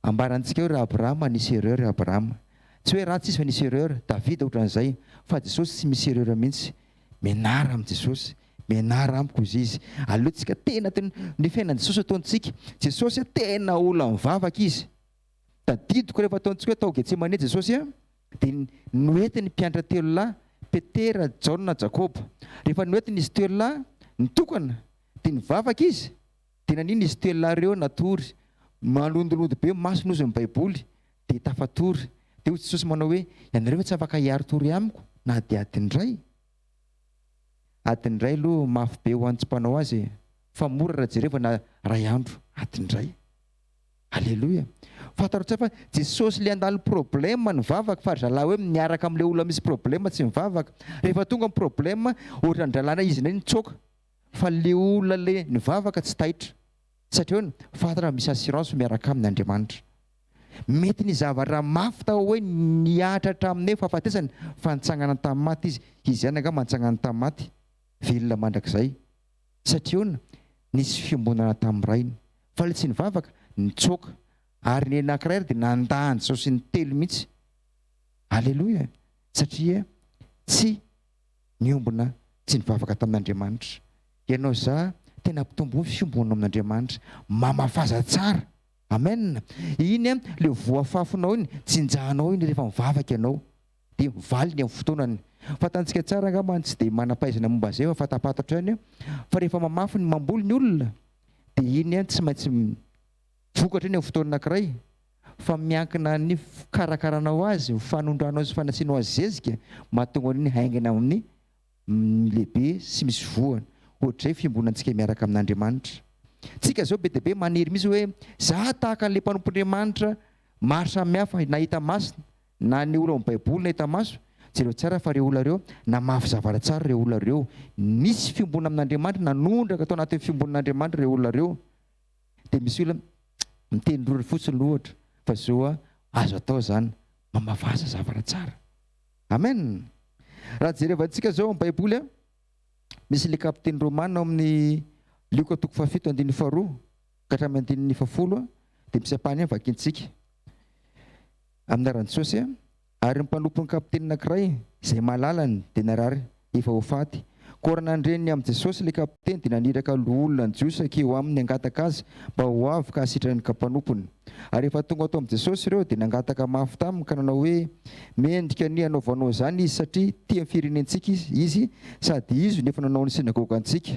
Ambarantsika hoe ry Abrahama nisy erreur ry Abrahama. Tsy hoe ratsy izy fa nisy erreur, Davida otran'izay, fa Jesosy tsy misy erreur mihitsy. Mianara amin'i Jesosy. Mianara amiko hozy izy. Aleontsika tena tena ny fiainan'i Jesosy ataontsika. Jesosy tena olona mivavaka izy. Tadidiko rehefa ataontsika hoe tao Getsemane Jesosy dia noentiny mpianatra telolahy, Petera, Jaona, Jakoba. Rehefa noentiny izy telolahy nitokana dia nivavaka izy. Dia nanino izy telolahy ireo natory. Malondolondo be masony hozy ny Baiboly dia tafatory. Dia hoy Jesosy manao hoe ianareo ve tsy afaka hiari-tory amiko na dia adiny iray? Adiny iray aloha mafy be ho an'ny tsy mpanao azy e! Fa mora raha jerevana ray andro adiny iray. Aleloia! Fantaro tsara fa Jesosy le handalo problème nivavaka fa ry zalahy hoe miaraka amle olona misy problème tsy mivavaka. Rehefa tonga ny problème ohatran-dralana izy indray nitsoaka fa le olona le nivavaka tsy taitra. Satria ahoana? Fantatra fa misy assurance miaraka aminy Andriamanitra. Mety ny zavatra mafy tao hoe nihatra hatramin'ny hoe fahafatesana fa nitsangana tamin'ny maty izy. Izy ihany angamba nitsangana tamin'ny maty, velona mandrakizay. Satria ahoana? Nisy fiombonana tamin'ny Rainy. Fa ilay tsy nivavaka, nitsoaka. Ary ny anankiray ary dia nandà an'i Jesosy intelo mihitsy. Aleloia! Satria tsy niombona, tsy nivavaka tamin'Andriamanitra. Ianao za, tena ampitomboy ny fiombonanao amin'Andriamanitra. Mamafaza tsara. Amen! Iny an, le voa afafinao iny, tsinjahanao iny rehefa mivavaka ianao. Dia mivaly ny amin'ny fotoanany. Fantantsika tsara angamba ny tsy dia manam-pahaizana momba an'izay fa fantapantatro ihany fa rehefa mamafy ny mamboly ny olona dia iny an tsy maintsy vokatra iny amin'ny fotoana anankiray fa miankina ny fikarakaranao azy, ny fanondranao sy fanasianao azy zezika mahatonga an'iny haingana amin'ny lehibe sy misy voany. Ohatr'izay fiombonantsika miaraka amin'Andriamanitra. Tsika zao be dia be maniry mihitsy hoe za tahaka an'ilay mpanompon'Andriamanitra maro samihafa na hita masina na ny olona ao amin'ny baiboly na hita maso. Jereo tsara fa ireo olona ireo namafy zavatra tsara ireo olona ireo. Nisy fiombonana amin'Andriamanitra, nanondraka tao anatin'ny fiombonan'Andriamanitra ireo olona ireo. Dia misy olona miteny rora fotsiny ohatra fa zao azo atao zany, mamafaza zavatra tsara. Amen! Raha jerevantsika zao amin'ny baiboly a, misy le kapiteny romana ao amin'ny Lioka toko fahafito andininy faharoa ka hatramin'ny andininy fahafolo a, dia misy ampahany ihany vakintsika. Amin'ny anaran'i Jesosy a, ary ny mpanompon'ny kapiteny anankiray izay malalany dia narary efa ho faty. Koa raha nandre ny amin'i Jesosy ilay kapiteny dia naniraka loholona ny Jiosy hankeo aminy hangataka azy mba ho avy ka hasitrana ny mpanompon'ny. Ary rehefa tonga tao amin'i Jesosy ireo, dia nangataka mafy taminy ka nanao hoe, Mendrika ny hanaovanao izany izy, satria tia ny firenentsika izy, sady izy no efa nanao ny synagogantsika.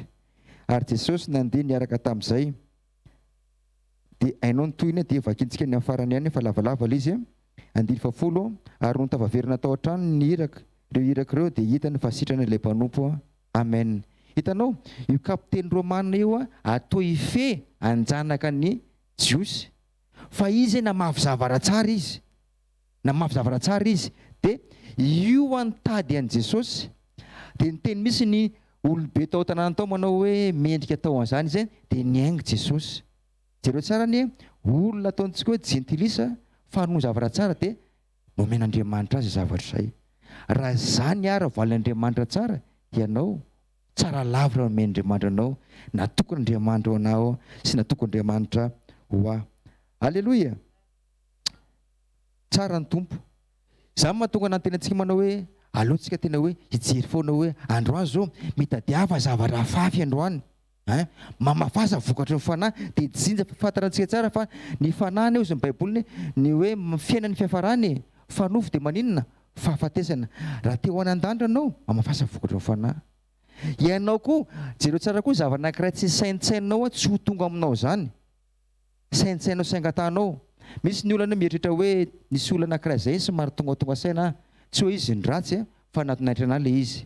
Ary Jesosy nandeha niaraka tamin'izay. Dia hainao ny tohiny, dia vakintsika ny amin'ny farany ihany, fa lavalava ilay izy. Andininy fahafolo, Ary nony tafaverina tao an-tranony ny iraka, ireo iraka ireo, dia hitany fa sitrana ilay mpanompo. Amen. Hitanao, io kapiteny romana io atao hifehy anjanaka ny Jiosy. Fa izy namafy zavara tsara izy. Namafy zavatra tsara izy. Dia io an nitady an'i Jesosy. Dia niteny mihitsy ny olobe tao an-tanàna tao manao hoe mendrika atao an'izany izy dia nihaingo Jesosy. Jereo tsara anie, olona ataontsika hoe jentilisa fa noho zavatra tsara dia nomen'Andriamanitra azy zavatra izay. Raha izany ary valin'Andriamanitra tsara ianao, tsara lavitra no omen'Andriamanitra anao, natokan'Andriamanitra ho anao sy natokan'Andriamanitra ho ahy. Aleloia! Tsara ny Tompo. Izany mahatonga anantena antsika manao hoe aleo tsika tena hoe hijery foana hoe androany zao mitadiava zavatra afafy androany hein, mamafasa vokatry ny fanahy dia jinja fa fantarantsika tsara fa ny fanahy anie hozy ny baiboly ny ny hoe fiainan'ny fiafarany e, fa nofo dia maninona? Fahafatesana. Raha te ho any an-danitra anao mamafasa vokatry ny fanahy. Ianao koa jereo tsara koa zavatra anankiray tsy saintsaininao tsy ho tonga aminao izany. Saintsaino sy angatahanao. Misy ny olana mieritreritra hoe nisy olana anankiray izay somary tongatonga saina aho. Tsy hoe izy no ratsy fa natin'aitra an'ahy ilay izy.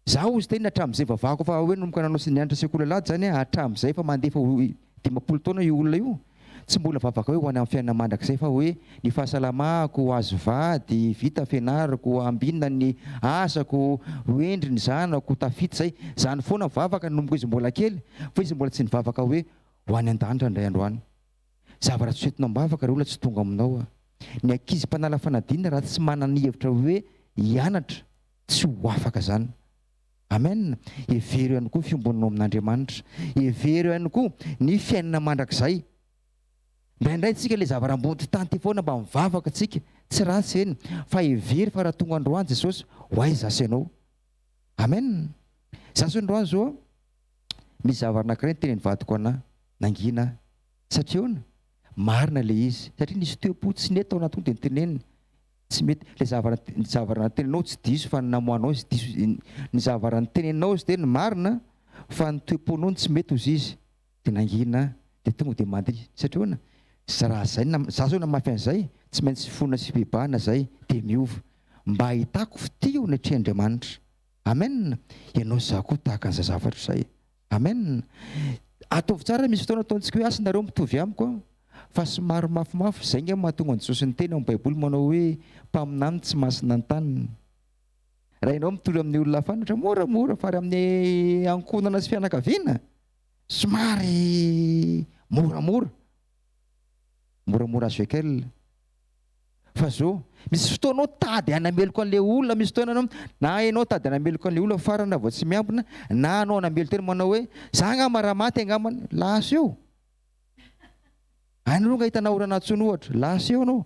Izaho hozy teny hatramin'izay vavahako fa hoe nanomboka nanao sy nianatra sekoly alahady izany aho hatramin'izay efa mandeha efa ho 50 taona io olona io. Tsy mbola vavaka hoe ho any amin'ny fiainana mandrakizay fa hoe ny fahasalamako, ho azo vady, vita fianarako, ambinina ny asako, ho hendry ny zanako, tafita izay. Izany foana vavaka nanomboka izy mbola kely fa izy mbola tsy nivavaka hoe Ho any an-danitra indray andro any. Zavatra tsy hoentinao am-bavaka ry olona tsy tonga aminao a. Ny ankizy mpanala fanadinana raha tsy manana ny hevitra hoe hianatra tsy ho afaka zany. Amen. Hevero ihany koa ny fiombonanao amin'Andriamanitra. Hevero ihany koa ny fiainana mandrakizay. Indraindray tsika le zavatra ambony tany ty foana mba mivavaka tsika, tsy ratsy eny, fa hevero fa raha tonga androany Jesosy, ho aiza zasy ianao? Amen. Zasy androany zao a. Misy zavatra anankiray nitenen'ny vadiko anah, nangina aho. Satria ahoana? Marina ilay izy. Satria nisy toe-po tsy nety tao anatiny dia noteneniny. Tsy mety. Ilay zavatra, ny zavatra noteneninao tsy diso fa ny namoahanao izy diso. Ny zavatra noteneninao izy dia ny marina fa ny toe-ponao no tsy mety hozy izy. Dia nangina aho. Dia tonga dia mandihy. Satria ahoana? Raha zay, za zao namafy an'izay, tsy maintsy fona sy fibebahana zay dia miova. Mba hahitako fitia eo anatrehan'Andriamanitra. Amen! Ianao sy za koa tahaka an'izay zavatra izay. Amen! Ataovy tsara misy fotoana ataontsika hoe asa nareo mitovy amiko an! Fa somary mafimafy, izay nge mahatonga an'i Jesosy niteny ao amin'ny baiboly manao hoe mpaminany tsy masina ny taniny. Raha ianao mitory amin'ny olona hafa any ohatra moramora fa ary amin'ny ankohonana sy fianakaviana somary moramora. Moramora azo ekel. Fa zao, misy fotoana anao tady hanameloka an'ilay olona, misy fotoana anao, na ianao tady hanameloka an'ilay olona farany raha vao tsy miambina, na anao hanamelo tena manao hoe, za angamba raha maty angambany, lasa eo. Any aloha nga hitanao orana intsony ohatra, lasa eo anao.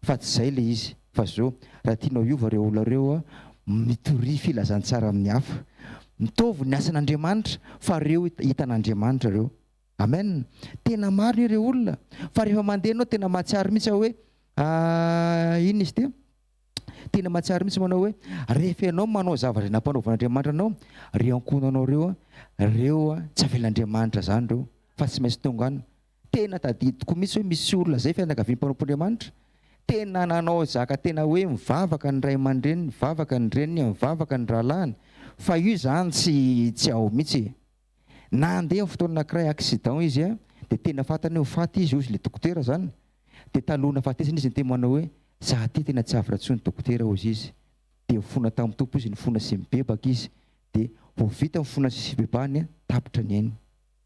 Fa tsy zay ilay izy, fa zao, raha tianao hiova ireo olona ireo, mitoria filazantsara amin'ny hafa. Mitovy ny asan'Andriamanitra, fa ireo hitan'Andriamanitra ireo. Amen! Tena marina ireo olona fa rehefa mandeha ianao tena mahatsiaro mihitsy aho hoe inona izy ity? Tena mahatsiaro mihitsy manao hoe rehefa ianao manao zavatra izay nampanaovan'Andriamanitra anao, ireo ankohonanao ireo, ireo tsy avelan'Andriamanitra izany ireo fa tsy maintsy tonga any. Tena tadidiko mihitsy hoe misy olona izay fianakavian'ny mpanompon'Andriamanitra, tena nanao zaka tena hoe mivavaka ny ray aman-dreniny, mivavaka ny reniny, mivavaka ny rahalahiny, fa io izany tsy tsy ao mihitsy e. Nandeha amin'ny fotoana anankiray accident izy a, dia tena fantany hoe ho faty izy hozy le dokotera zany, dia taloha nahafatesany izy niteny manao hoe za ty tena tsy avotra intsony dokotera hozy izy, dia nifona tamin'ny Tompo izy, nifona sy nibebaka izy, dia vao vita nifona sy fibebahany tapitra ny ainy.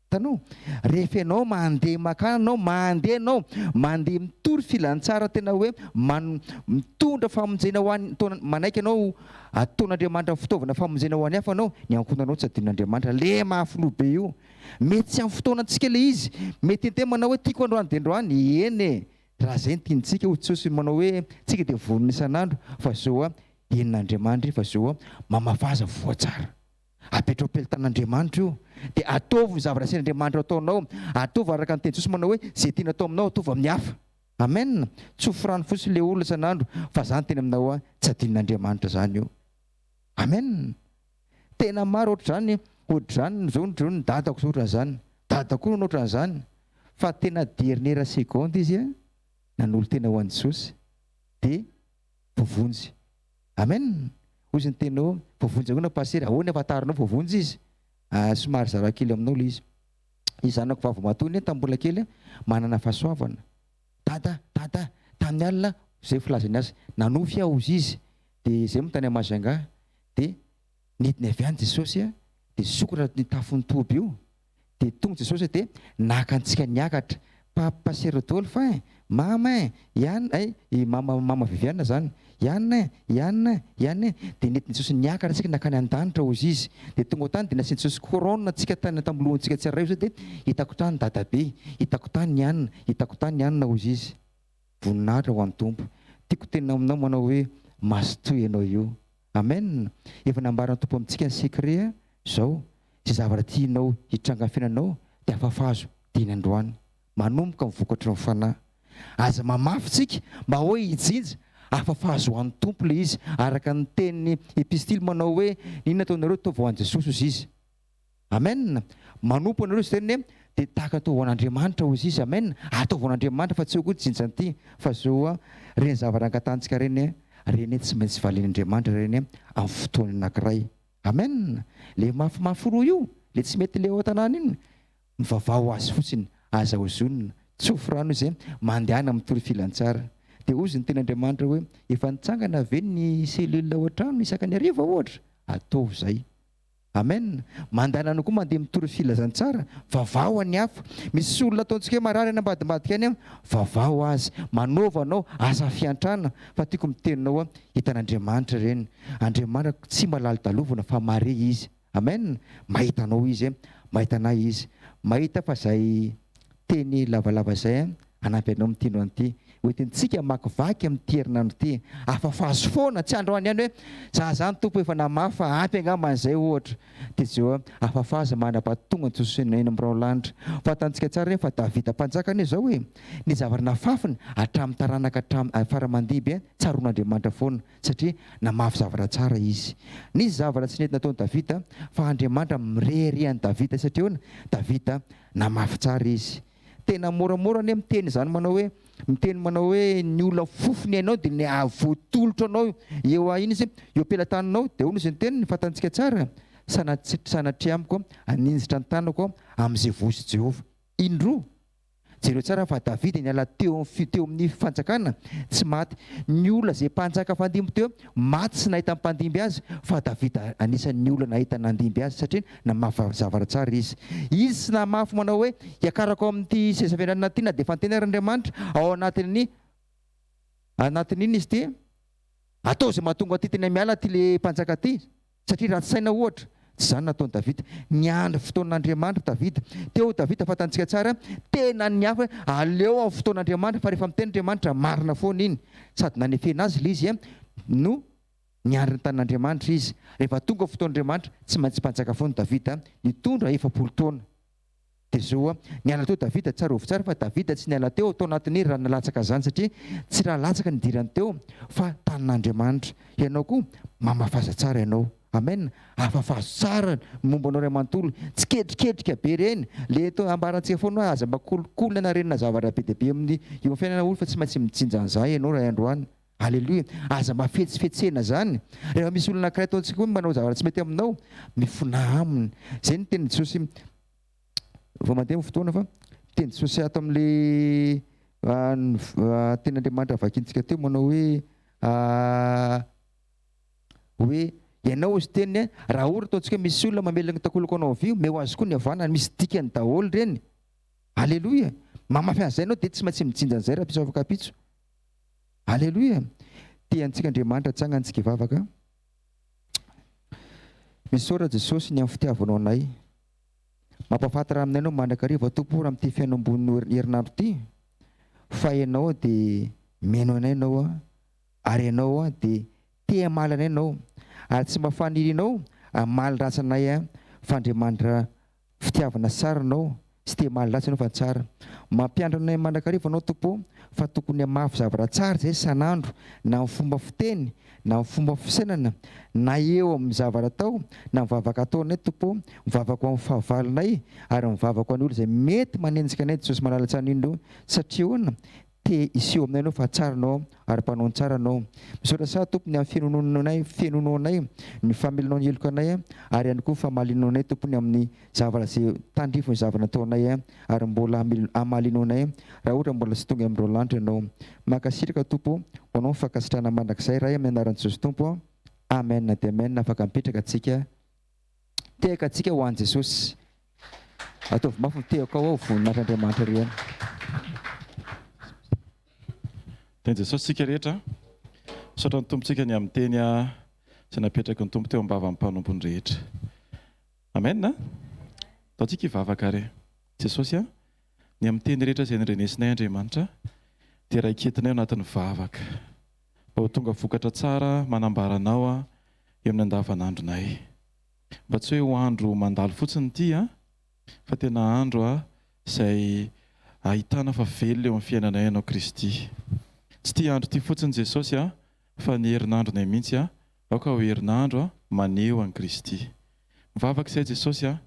Hitanao? Rehefa ianao mandeha makany anao, mandeha ianao, mandeha mitory filantsara tena hoe man, mitondra famonjena ho an'ny, taona, manaiky ianao Ataon'Andriamanitra fitaovana famonjena ho an'ny hafa anao, ny ankohonanao tsy adinon'Andriamanitra. Le mahafiloha be io. Mety tsy amin'ny fotoanantsika le izy. Mety hiteny manao hoe tiako androany dia androany. Eny e! Raha zay no tiantsika hoy Jesosy manao hoe tsika dia vonona isan'andro fa zao a henon'Andriamanitra io fa zao a mamafaza voa tsara. Apetrao am-pelatan'Andriamanitra io. Dia ataovy ny zavatra asain'Andriamanitra ataonao. Ataovy araka ny tenin'i Jesosy manao hoe zay tiana atao aminao ataovy amin'ny hafa. Amen! Tsofy rano fotsiny le olona isan'andro fa za niteny aminao hoa tsy adinon'Andriamanitra zany io. Amen! Tena maro ohatr'izany, ohatr'izany zao ny ny dadako zao ohatran'izany, dadako koa nanao ohatran'izany fa tena dernière seconde izy nanolo-tena ho an'i Jesosy dia voavonjy. Amen! Hoy izy niteny hoe voavonjy ahoana pasitera? Ahoana ahafantaranao voavonjy izy? Ah, somary zarao kely aminao le izy. Ny zanako vavimatoa anie tamin'ny mbola kely manana fahasoavana. Dada, dada, tamin'ny alina Zay filazany azy. Nanofy aho hozy izy, dia zay moa tany Majunga, dia nidina avy any Jesosy a, dia nisokatra ny tafon'ny toby io, dia tonga Jesosy dia naka antsika niakatra, Papa sy Rodolphe ein, Mama ein, i Anna ein, i Mama Mama Viviane zany, i Anna ein, i Anna ein, i Anna ein, dia nentin'i Jesosy niakatra antsika nankany an-danitra hozy izy, dia tonga tany dia nasian'i Jesosy couronne antsika tany tamin'ny lohantsika tsirairay hozy izy dia hitako tany dadabe, hitako tany i Anna, hitako tany i Anna hozy izy. Voninahitra ho an'ny Tompo. Tiako tenina aminao manao hoe mazotoa ianao io. Amen! Efa nambaran'ny Tompo amintsika ny secret zao, izay zavatra tianao hitranga amin'ny fiainanao dia afafazo dieny androany. Manomboka amin'ny vokatry ny Fanahy. Aza mamafy tsika mba hoe hijinja, afafazo ho an'ny Tompo ilay izy, araka ny tenin'ny epistily manao hoe inona ataonareo ataovy ho an'i Jesosy hozy izy. Amen! Manompo anareo izy teny dia tahaka atao ho an'Andriamanitra hozy izy. Amen! Ataovy ho an'Andriamanitra fa tsy eo koa jinja an'ity fa zao a, ireny zavatra angatahantsika ireny a, ireny tsy maintsy valian'Andriamanitra ireny amin'ny fotoany anankiray. Amen! Le mafimafy roa io, le tsy mety le ao an-tanàna iny, mivavaha ho azy fotsiny, aza ozonina, tsofy rano izy, mandehana mitory filantsara. Dia hozy ny tenin'Andriamanitra hoe, efa nitsangana ve ny cellule ao an-trano isaka ny hariva ohatra? Ataovy izay. Amen! Mandana anao koa mandeha mitory filazantsara, vavaho any hafa. Misy olona ataontsika hoe marary any ambadimbadika any an, vavaho azy, manaova anao asa fiantrana fa tiako miteny anao an, hitan'Andriamanitra ireny. Andriamanitra tsy mba lalodalovana fa mare Izy. Amen! Mahita anao Izy, mahita anay Izy. Mahita fa zay teny lavalava zay an, hanampy anao amin'ity androany ity. Hoentintsika hamakivaky amin'ity herinandro ity. Afafazo foana, tsy androany ihany hoe, za zany Tompo efa namafa fa ampy angamba an'izay ohatra. Dia jereo hoe, afafazo mandra-pahatonga an'i Jesosy eny amin'ny rahon-lanitra. Fantantsika tsara anie fa Davida mpanjaka anie izao e! Ny zavatra nafafiny hatramin'ny taranaka hatramin'ny fara-mandimby tsaroan'Andriamanitra foana satria namafy zavatra tsara izy. Nisy zavatra tsy nety nataon'i Davida fa Andriamanitra mirehareha an'i Davida satria ahoana? Davida namafy tsara izy. Tena moramora anie miteny izany manao hoe, miteny manao hoe ny olona fofony hainao dia ny hahavoatolotra anao eo iny izy, eo am-pelatananao, dia hono izy ny teniny, fantantsika tsara, sanatria sanatria amiko haninjitra ny tanako amin'izay voasy Jehovah. Indroa. Jereo tsara fa Davida niala teo amin'ny teo amin'ny fanjakana, tsy maty. Ny olona izay mpanjaka fandimby teo, maty tsy nahita ny mpandimby azy, fa Davida anisan'ny olona nahita nandimby azy satria Namafy zavatra tsara izy. Izy tsy namafy manao hoe, Hiakarako amin'ity seza fiandrianana ity na dia efa niteny ary Andriamanitra, ao anatin'ny, anatin'inona izy ity? Atao izay mahatonga an'ity tena miala ity le mpanjaka ity, satria ratsy saina ohatra. Tsy izany nataon'i Davida. Niandry fotoan'Andriamanitra Davida. Teo Davida fantantsika tsara, tena niafy hoe, aleo amin'ny fotoan'Andriamanitra, fa rehefa miteny Andriamanitra, marina foana iny. Sady nanefena azy ilay izy no Niandry ny tanin'Andriamanitra izy. Rehefa tonga ny fotoan'Andriamanitra, tsy maintsy mpanjaka foana Davida, nitondra 40 taona. Dia izao, niala teo Davida, tsarovy tsara fa Davida tsy niala teo tao anatin'ny rà nalatsaka izany, satria tsy rà latsaka ny nidirany teo, fa tanin'Andriamanitra. Ianao koa, mamafaza tsara ianao. Amen. Afafazo tsara ny momba anao ray manontolo. Tsy ketriketrika be ireny. Le eto ambarantsika foana hoe aza mba kolikoly na renina zavatra be dia be amin'ny eo amin'ny fiainana olo fa tsy maintsy mijinja an'izay ianao ray androany. Aleloia! Aza mba fetsifetsena zany. Rehefa misy olona anankiray ataontsika hoe manao zavatra tsy mety aminao, mifonà aminy. Zay ny tenin'i Jesosy, vao mandeha ny fotoana fa tenin'i Jesosy ato amin'le tenin'Andriamanitra vakintsika teo manao hoe hoe ianao izy teniny raha ohatra ataontsika hoe misy olona mamela ny takolaka anao havia, omeo azy koa ny havanana, misy dikany daholo ireny. Aleloia! Mamafy an'izay ianao dia tsy maintsy mijinja an'izay rahampitso afaka ampitso. Aleloia! Tia antsika Andriamanitra, atsangano tsika hivavaka. Misaotra Jesosy ny amin'ny fitiavanao anay. Mampahafantatra aminay Ianao mandrakariva Tompo raha amin'ity fiainam-bonin'ny herinandro ity fa Ianao dia mihaino anay Ianao ary Ianao dia te hamaly anay Ianao ary tsy mba fanirianao hamaly ratsy anay fa Andriamanitra Fitiavana tsara anao, tsy te hamaly ratsy anao fa tsara. Mampianatra anay mandrakariva anao Tompo ô, fa tokony hamafy zavatra tsara izay isan'andro, na amin'ny fomba fiteny, na amin'ny fomba fisainana, na eo amin'ny zavatra atao, na amin'ny vavaka ataonay Tompo ô, mivavaka ho an'ny fahavalonay, ary mivavaka ho an'ny olona izay mety manenjika anay Jesosy malala tsara indrindra ô, satria ahoana? Te hiseho aminay Ianao fa tsara Ianao ary mpanao ny tsara Ianao. Misaotra saha Tompo ny amin'ny finonoanay, fenonoanay ny famelanao ny heloka anay ary ihany koa famalinao anay Tompo ny amin'ny zavatra izay tandrify ny zavatra nataonay ary mbola hamalinao anay raha ohatra mbola tsy tonga amin'ireo lanitra Ianao. Mankasitraka Tompo ho Anao ny fankasitrahana mandrakizay Ray amin'ny anaran'i Jesosy Tompo. Amen dia Amen afaka mipetraka tsika. Tehaka antsika ho an'i Jesosy. Ataovy mafy ny tehaka ao aho voninahitr'Andriamanitra ry an. Teny Jesosy tsika rehetra. Misaotra ny Tompontsika ny amin'ny teny izay napetraky ny Tompo teo am-bavan'ny mpanompony rehetra. Amen. Ataontsika hivavaka re. Jesosy a, ny amin'ny teny rehetra izay nindrenesinay Andriamanitra dia raiketinay ao anatin'ny vavaka. Mba ho tonga vokatra tsara manambara Anao eo amin'ny andavanandronay. Mba tsy hoe ho andro mandalo fotsiny ity an, fa tena andro izay ahitana fa velona eo amin'ny fiainanay Ianao Kristy. Tsy ity andro ity fotsiny Jesosy an, fa ny herinandronay mihitsy an, aoka ho herinandro maneho an'i Kristy. Mivavaka izay Jesosy an,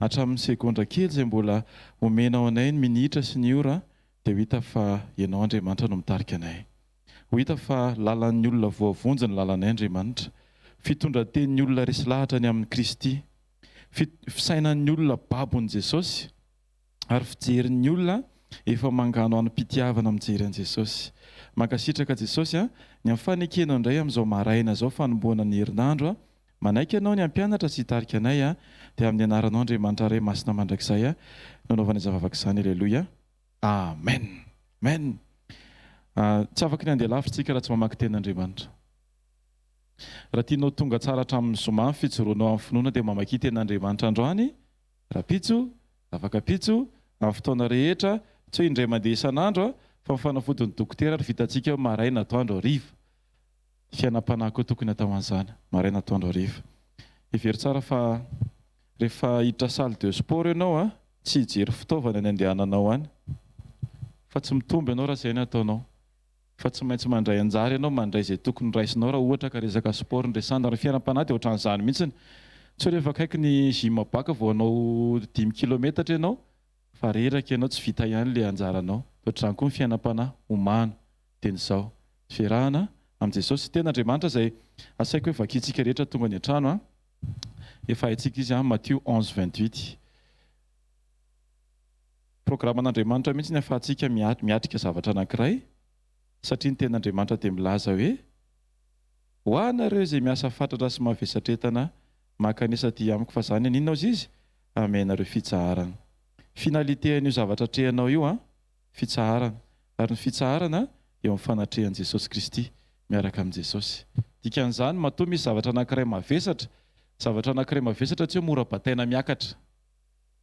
hatramin'ny segondra kely izay mbola omenao anay ny minitra sy ny ora dia ho hita fa Ianao Andriamanitra no mitarika anay. Ho hita fa lalan'ny olona voavonjy ny lalanay Andriamanitra, fitondran-tenin'ny olona resy lahatra ny amin'i Kristy, fisainan'ny olona babon'i Jesosy, ary fijerin'ny olona efa manganohanom-pitiavana mijery an'i Jesosy. Mankasitraka Jesosy a, ny amin'ny fanekenao indray amin'izao maraina izao fanombohana ny herinandro a, manaiky Ianao ny hampianatra sy hitarika anay a, dia amin'ny anaranao Andriamanitra Ray Masina Mandrakizay a, no anaovana izany vavaka izany. Aleloia. Amen! Amen! Tsy afaky ny handeha lavitra isika raha tsy mamaky tenin'Andriamanitra. Raha tianao tonga tsara hatramin'ny zoma ny fijoroanao amin'ny finoana dia mamakia tenin'Andriamanitra androany, rahampitso, afak'ampitso, amin'ny fotoana rehetra, tsy hoe indray mandeha isan'andro fa ny fanafodin'ny dokotera ary vitantsika hoe maraina, atoandro, hariva. Fiainam-panahy koa tokony atao an'izany, maraina, atoandro, hariva. Hevero tsara fa rehefa hiditra salle de sport ianao, tsy hijery fitaovana ny andehananao any, fa tsy mitombo ianao raha izay no ataonao, fa tsy maintsy mandray anjara ianao, mandray izay tokony raisinao raha ohatra ka resaka sport no resahana, ary ny fiainam-panahy dia ohatran'izany mihitsy, tsy hoe rehefa akaiky ny gym baka vao hanao dimy kilometatra ianao fa reraka ianao, tsy vita ihany ilay anjaranao, dia ohatr'izany koa ny fiainam-panahy, omano dia ny izao, fiarahana amin'i Jesosy, tena Andriamanitra izay asaiko hoe vakintsika rehetra tonga any an-trano an. Efa haintsika izy an, Matio onze 28. Programan'Andriamanitra mihitsy ny ahafahantsika miatrika zavatra anankiray, satria ny tenin'Andriamanitra dia milaza hoe, Ho anareo izay miasa fatratra sy mavesatretana, mankanesa aty amiko fa zany haninona ozy izy? Hanome anareo fitsaharana. Finalité an'io zavatra atrehanao io an, fitsaharana. Ary ny fitsaharana eo amin'ny fanatrehan'i Jesosy Kristy, miaraka amin'i Jesosy. Dikan'izany, matoa misy zavatra anankiray mavesatra, zavatra anankiray mavesatra tsy hoe mora bataina miakatra,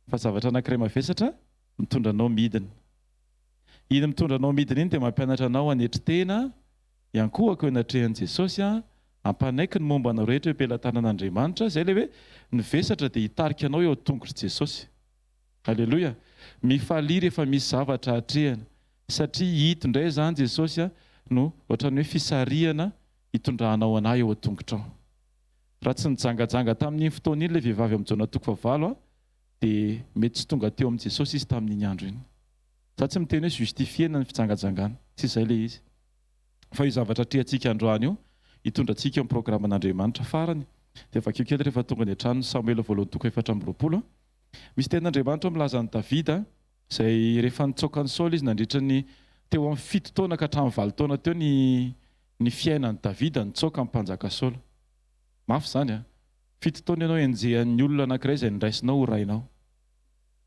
fa zavatra anankiray mavesatra mitondra anao midina. Iny mitondra anao midina iny dia mampianatra anao hanetry tena, hiankohoka eo anatrehan'i Jesosy, hampanaiky ny momba anao rehetra eo am-pelatanan'Andriamanitra, izay ilay hoe ny vesatra dia hitarika anao eo an-tongotr'i Jesosy. Aleloia! Mifalia rehefa misy zavatra atrehina satria ito indray izany Jesosy a no ohatran'ny hoe fisarihana hitondranao anah eo an-tongotrao. Raha tsy nijangajanga tamin'iny fotoana iny ilay vehivavy ao amin'ny Jaona toko fahavalo a dia mety tsy tonga teo amin'i Jesosy izy tamin'iny andro iny. Za tsy miteny hoe justifier-na ny fijangajangana, tsy izay ilay izy. Fa io zavatra atrehantsika androany io hitondra antsika eo amin'ny programan'Andriamanitra. Farany dia vakio kely rehefa tonga any an-trano ny Samoela voalohany toko 24 a. Misy tenin'Andriamanitra ao milaza an'i Davida, izay rehefa nitsoaka an'i Saoly izy nandritra ny teo amin'ny fito taona ka hatramin'ny valo taona teo ny ny fiainan'i Davida nitsoaka ny mpanjaka Saoly. Mafy izany an! Fito taona ianao enjehan'ny olona anankiray izay noraisinao ho rainao.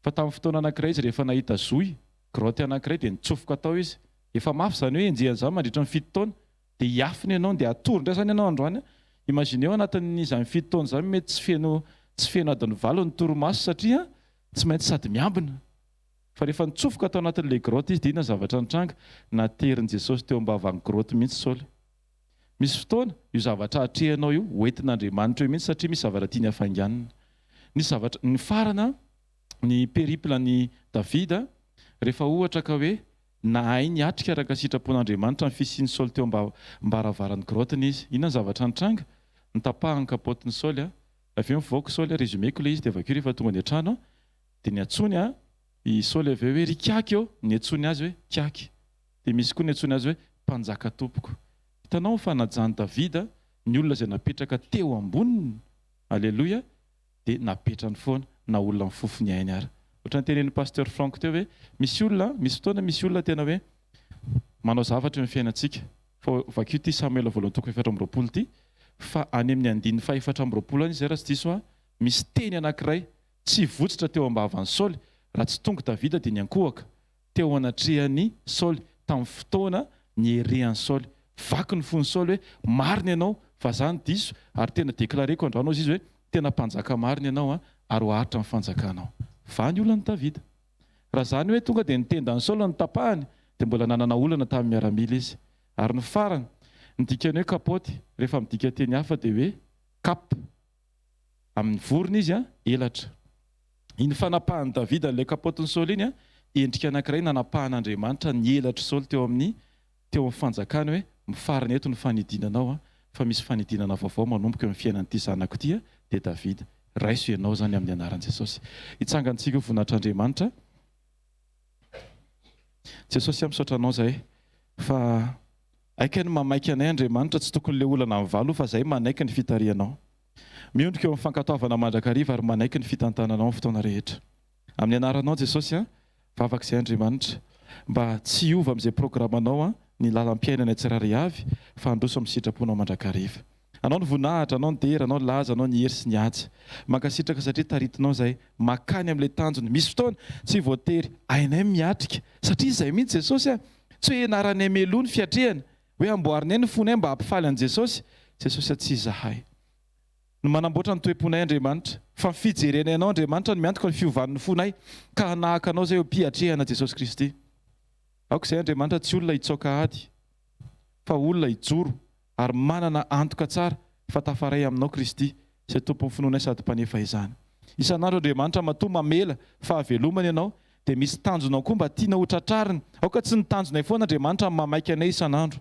Fa tamin'ny fotoana anankiray izy rehefa nahita zohy, grotte anankiray dia nitsofoka tao izy. Efa mafy izany hoe enjehan'izany mandritra ny fito taona. Dia hiafina ianao, dia hatory indray izany ianao androany an! Imagineo anatin'izany fito taona izany mety tsy feno tsy feno adiny valo ny torimaso satria tsy maintsy sady miambina. Fa rehefa nitsofoka tao anatin'ilay grotte izy dia inona ny zavatra nitranga? Naterin'i Jesosy teo am-bavan'ny grotte mihitsy Saoly. Misy fotoana, io zavatra atrehanao io, hoentin'Andriamanitra eo mihitsy satria misy zavatra tiany hafainganina. Nisy zavatra, nifarana ny periple an'i Davida rehefa ohatra ka hoe Nahay niatrika araka ny sitrapon'Andriamanitra ny fisian'i Saoly teo am-baravaran'ny grotte-ny izy. Inona ny zavatra nitranga? Notapahany ny kapaotin'i Saoly. Avy eo nivoaka i Saoly, résumé-ko ilay izy dia vakio rehefa tonga any an-trano. Dia niantsoany i Saoly avy eo hoe, Ry kiaky ô! Niantsoany azy hoe kiaky. Dia misy koa ny antsoiny azy hoe mpanjaka tompoko. Hitanao ny fanajan'i Davida ny olona izay napetraka teo amboniny? Aleloia! Dia napetrany foana na olona mifofo ny ainy ara. Ohatran'ny tenenin'i Pasteur Franck teo hoe misy olona, misy fotoana misy olona tena hoe manao zavatra eo amin'ny fiainantsika. Fa vakio ity Samoela voalohany toko 24 ity fa any amin'ny andininy faha-24 any izay raha tsy diso aho, misy teny anankiray tsy votsitra teo am-bavan'i Saoly raha tsy tonga Davida dia niankohoka teo anatrehan'i Saoly tamin'ny fotoana nierehan'i Saoly. Vaky ny fon'i Saoly hoe marina ianao fa za no diso ary tena déclareko androany hozy izy hoe tena mpanjaka marina ianao an ary ho aharitra ny fanjakanao. Vaha ny olan'i Davida. Raha zany hoe tonga dia ny tendan'i Saoly no tapahany dia mbola nanana olana tamin'ny miaramila izy. Ary ny farany, ny dikan'ny hoe kapaoty rehefa midika teny hafa dia hoe cap. Amin'ny vorona izy an, elatra. Iny fanapahan'i Davida an'ilay kapaotin'i Saoly iny an, endrika anankiray nanapahan'Andriamanitra ny elatr'i Saoly teo amin'ny teo amin'ny fanjakany hoe mifarana eto ny fanidinanao an, fa misy fanidinana vaovao manomboka eo amin'ny fiainan'ity zanako ity an, dia Davida. Raiso ianao izany amin'ny anaran'i Jesosy. Hitsangantsika ho voninahitr'Andriamanitra. Jesosy a, misaotra Anao izahay fa aika ny mamaika anay Andriamanitra, tsy tokony le olana mivaly fa izahay manaiky ny fitarihanao. Miondrika eo amin'ny fankatoavana mandrakariva ary manaiky ny fitantananao amin'ny fotoana rehetra. Amin'ny anaranao Jesosy a, vavaka izay Andriamanitra mba tsy hiova amin'izay programanao a ny lalam-piainanay tsirairay avy fa handroso amin'ny sitraponao mandrakariva. Anao ny voninahitra, anao ny dera, anao ny laza, anao ny hery sy ny haja. Mankasitraka satria taritinao izay makany amin'ilay tanjona. Misy fotoana tsy voatery hainay miatrika satria izay mihitsy Jesosy a! Tsy hoe ianaranay mialoha ny fiatrehana, hoe amboarinay ny fonay mba hampifaly an'i Jesosy. Jesosy a tsy izahay no manamboatra ny toe-ponay Andriamanitra fa ny fijerenay Anao Andriamanitra no miantoka ny fiovan'ny fonay ka hanahaka Anao izay eo am-piatrehana Jesosy Kristy. Aoka izay Andriamanitra tsy olona hitsaoka ady fa olona hijoro ary manana antoka tsara fa tafaray aminao Kristy izay Tompon'ny finoanay sady Mpanefa izany. Isan'andro Andriamanitra matoa mamela fahavelomana ianao dia misy tanjonao koa mba tianao ho tratrarina. Aoka tsy ny tanjonay foana Andriamanitra no mamaika anay isan'andro.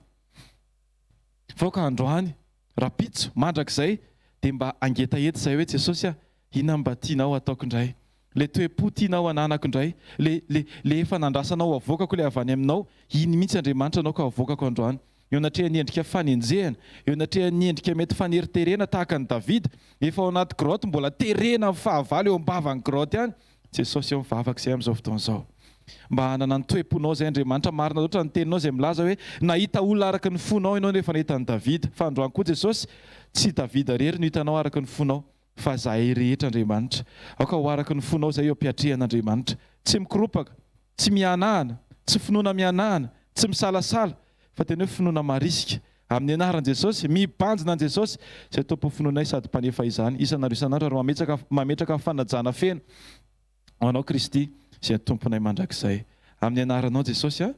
Fa aoka androany, rapitso, mandrakizay dia mba hangetaheta izahay hoe Jesosy a, inona no mba tianao hataoko indray? Le toe-po tianao hananako indray, le, le, le efa nandrasanao havoakako le avy any aminao, iny mihitsy Andriamanitra anao ka havoakako androany. Eo anatrehan'ny endrika fanenjehana, eo anatrehan'ny endrika mety faneriterena tahaka an'i Davida, efa ao anaty grotte mbola terena amin'ny fahavalo eo am-bavan'ny grotte any, Jesosy ô mivavaka izay amin'izao fotoana izao. Mba hanana ny toe-ponao izay Andriamanitra, marina loatra ny teninao izay milaza hoe nahita olona araka ny fonao ianao nefa nahita an'i Davida. Fa androany koa Jesosy, tsy Davida irery no hitanao araka ny fonao. Fa zahay rehetra Andriamanitra. Aoka ho araka ny fonao izay eo am-piatrehana Andriamanitra. Tsy mikoropaka, tsy mihanahana, tsy finoana mihanahana, tsy misalasala, fa tena hoe finoana marisika. Amin'ny anaran'i Jesosy, mibanjina an'i Jesosy, izay Tompon'ny finoanay sady Mpanefa izany, isan'andro isan'andro ary mametraka mametraka fanajana feno ho Anao Kristy, izay Tomponay mandrakizay. Amin'ny anaranao Jesosy a,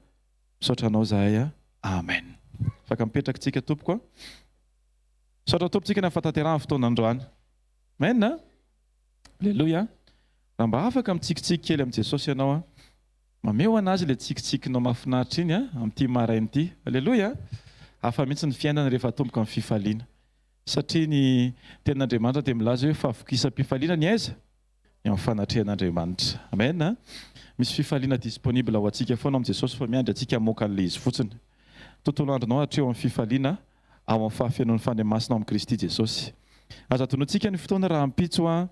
misaotra Anao zahay a. Amen. Afaka mipetraka tsika tompoko a. Misaotra Tompo tsika ny amin'ny fahatanterahan'ny fotoana androany. Amen a! Aleloia! Raha mba afaka mitsikitsiky kely amin'i Jesosy ianao a, mameho an'Azy ilay tsikitsikinao mahafinaritra iny a, amin'ity maraina ity. Aleloia! Hafa mihitsy ny fiainana rehefa atomboka amin'ny fifaliana. Satria ny Tenin'Andriamanitra dia milaza hoe fahavokisam-pifaliana ny aiza? Eo amin'ny fanatrehan'Andriamanitra. Amen a! Misy fifaliana disponible ho antsika foana ao amin'i Jesosy fa miandry antsika hamoaka an'ilay izy fotsiny. Tontolo andronao hatreo amin'ny fifaliana ao amin'ny fahafenoan'ny Fanahy Masina ao amin'i Kristy Jesosy. Aza adinointsika ny fotoana rahampitso a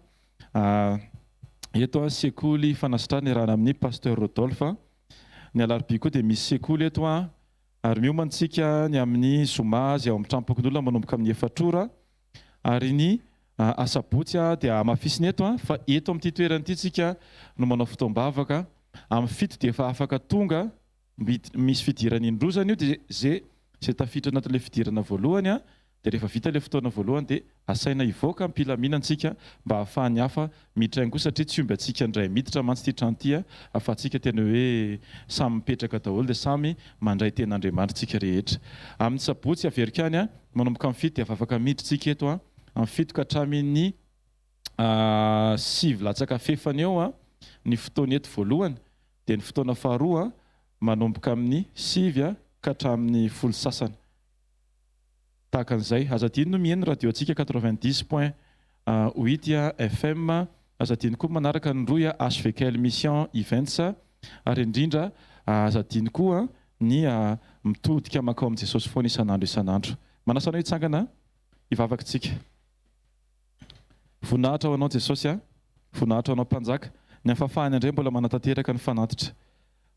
eto a sekoly fanasitranana iarahana amin'ny Pasteur Rodolphe. Ny alarobia koa dia misy sekoly eto a ary miomana isika ny amin'ny zoma izay ao amin'ny tranom-pokonolona manomboka amin'ny efatra ora ary ny asabotsy dia hamafisina eto fa eto amin'ity toerana ity tsika no manao fotoam-bavaka amin'ny fito dia efa afaka tonga misy fidirana indroa zany io dia ze ze tafiditra anatin'ilay fidirana voalohany a dia rehefa vita ilay fotoana voalohany dia asaina hivoaka am-pilaminana tsika mba ahafahan'ny hafa miditra ihany koa satria tsy omby antsika indray miditra mantsy ity trano ity a ahafahantsika tena hoe samy mipetraka daholo dia samy mandray tenin'Andriamanitra tsika rehetra amin'ny sabotsy averiko ihany a manomboka amin'ny fito dia efa afaka miditra tsika eto a amin'ny fito ka hatramin'ny sivy latsaka fefany eo a ny fotoana eto voalohany dia ny fotoana faharoa manomboka amin'ny sivy ka hatramin'ny folo sasany. Tahaka an'izay. Aza adino ny miheno radio antsika 90 point huit FM. Aza adino koa ny manaraka ny rohy HVKL Mission Events. Ary indrindra aza adino koa. ny mitodika mankao amin'i Jesosy foana isan'andro isan'andro. Manasa anao hitsangana hivavaka isika. Voninahitra ho anao Jesosy a! Voninahitra ho anao Mpanjaka. Ny amin'ny fahafahana indray mbola manatanteraka ny fanatitra.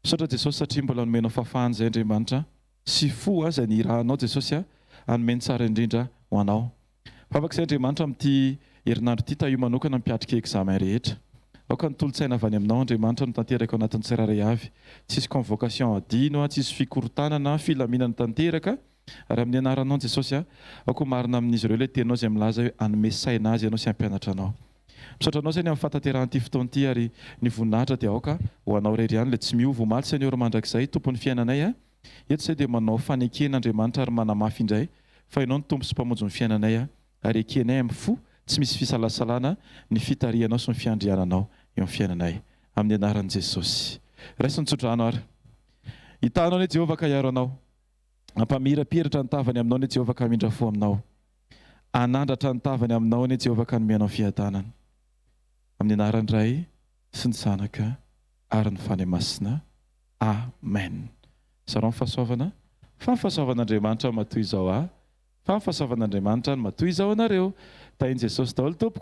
Misaotra Jesosy satria mbola nomenao fahafahana izay Andriamanitra sy fo izay nirahanao Jesosy a hanome ny tsara indrindra ho anao. Vavaka izay Andriamanitra amin'ity herinandro ity tahio manokana ny mpiatrika examen rehetra. Aoka ny tolo-tsaina avy any aminao Andriamanitra no tanteraka ao anatin'ny tsirairay avy. Tsisy convocation adino, tsisy fikorontanana, filaminana tanteraka ary amin'ny anaranao Jesosy a, aoka ho marina amin'izy ireo ilay teninao izay milaza hoe hanome saina azy ianao sy hampianatra anao. Misaotra anao izay ny amin'ny fahatanterahan'ity fotoana ity ary ny voninahitra dia aoka ho anao irery ihany ilay tsy miova omaly sy anio ary mandrakizay Tompon'ny fiainanay a. Eto izay dia manao fanekena Andriamanitra ary manamafy indray fa Ianao no Tompo sy Mpamonjy ny fiainanay ary ekenay amin'ny fo tsy misy fisalasalana ny fitarihanao sy ny fiandriananao eo amin'ny fiainanay. Amin'ny anaran'i Jesosy. Raiso ny tsodrano ary. Hitahanao anie Jehovah ka hiaro anao. Hampamirapiratra ny tavany aminao anie Jehovah ka hamindra fo aminao. Hanandratra ny tavany aminao anie Jehovah ka hanome anao fiadanana. Amin'ny anaran'ny Ray sy ny Zanaka ary ny Fanahy Masina. Amen. Zarao ny fahasoavana fa ny fahasoavan'Andriamanitra matoa izao ahy fa ny fahasoavan'Andriamanitra no matoa izao anareo. Tahin'i Jesosy daholo tompoko.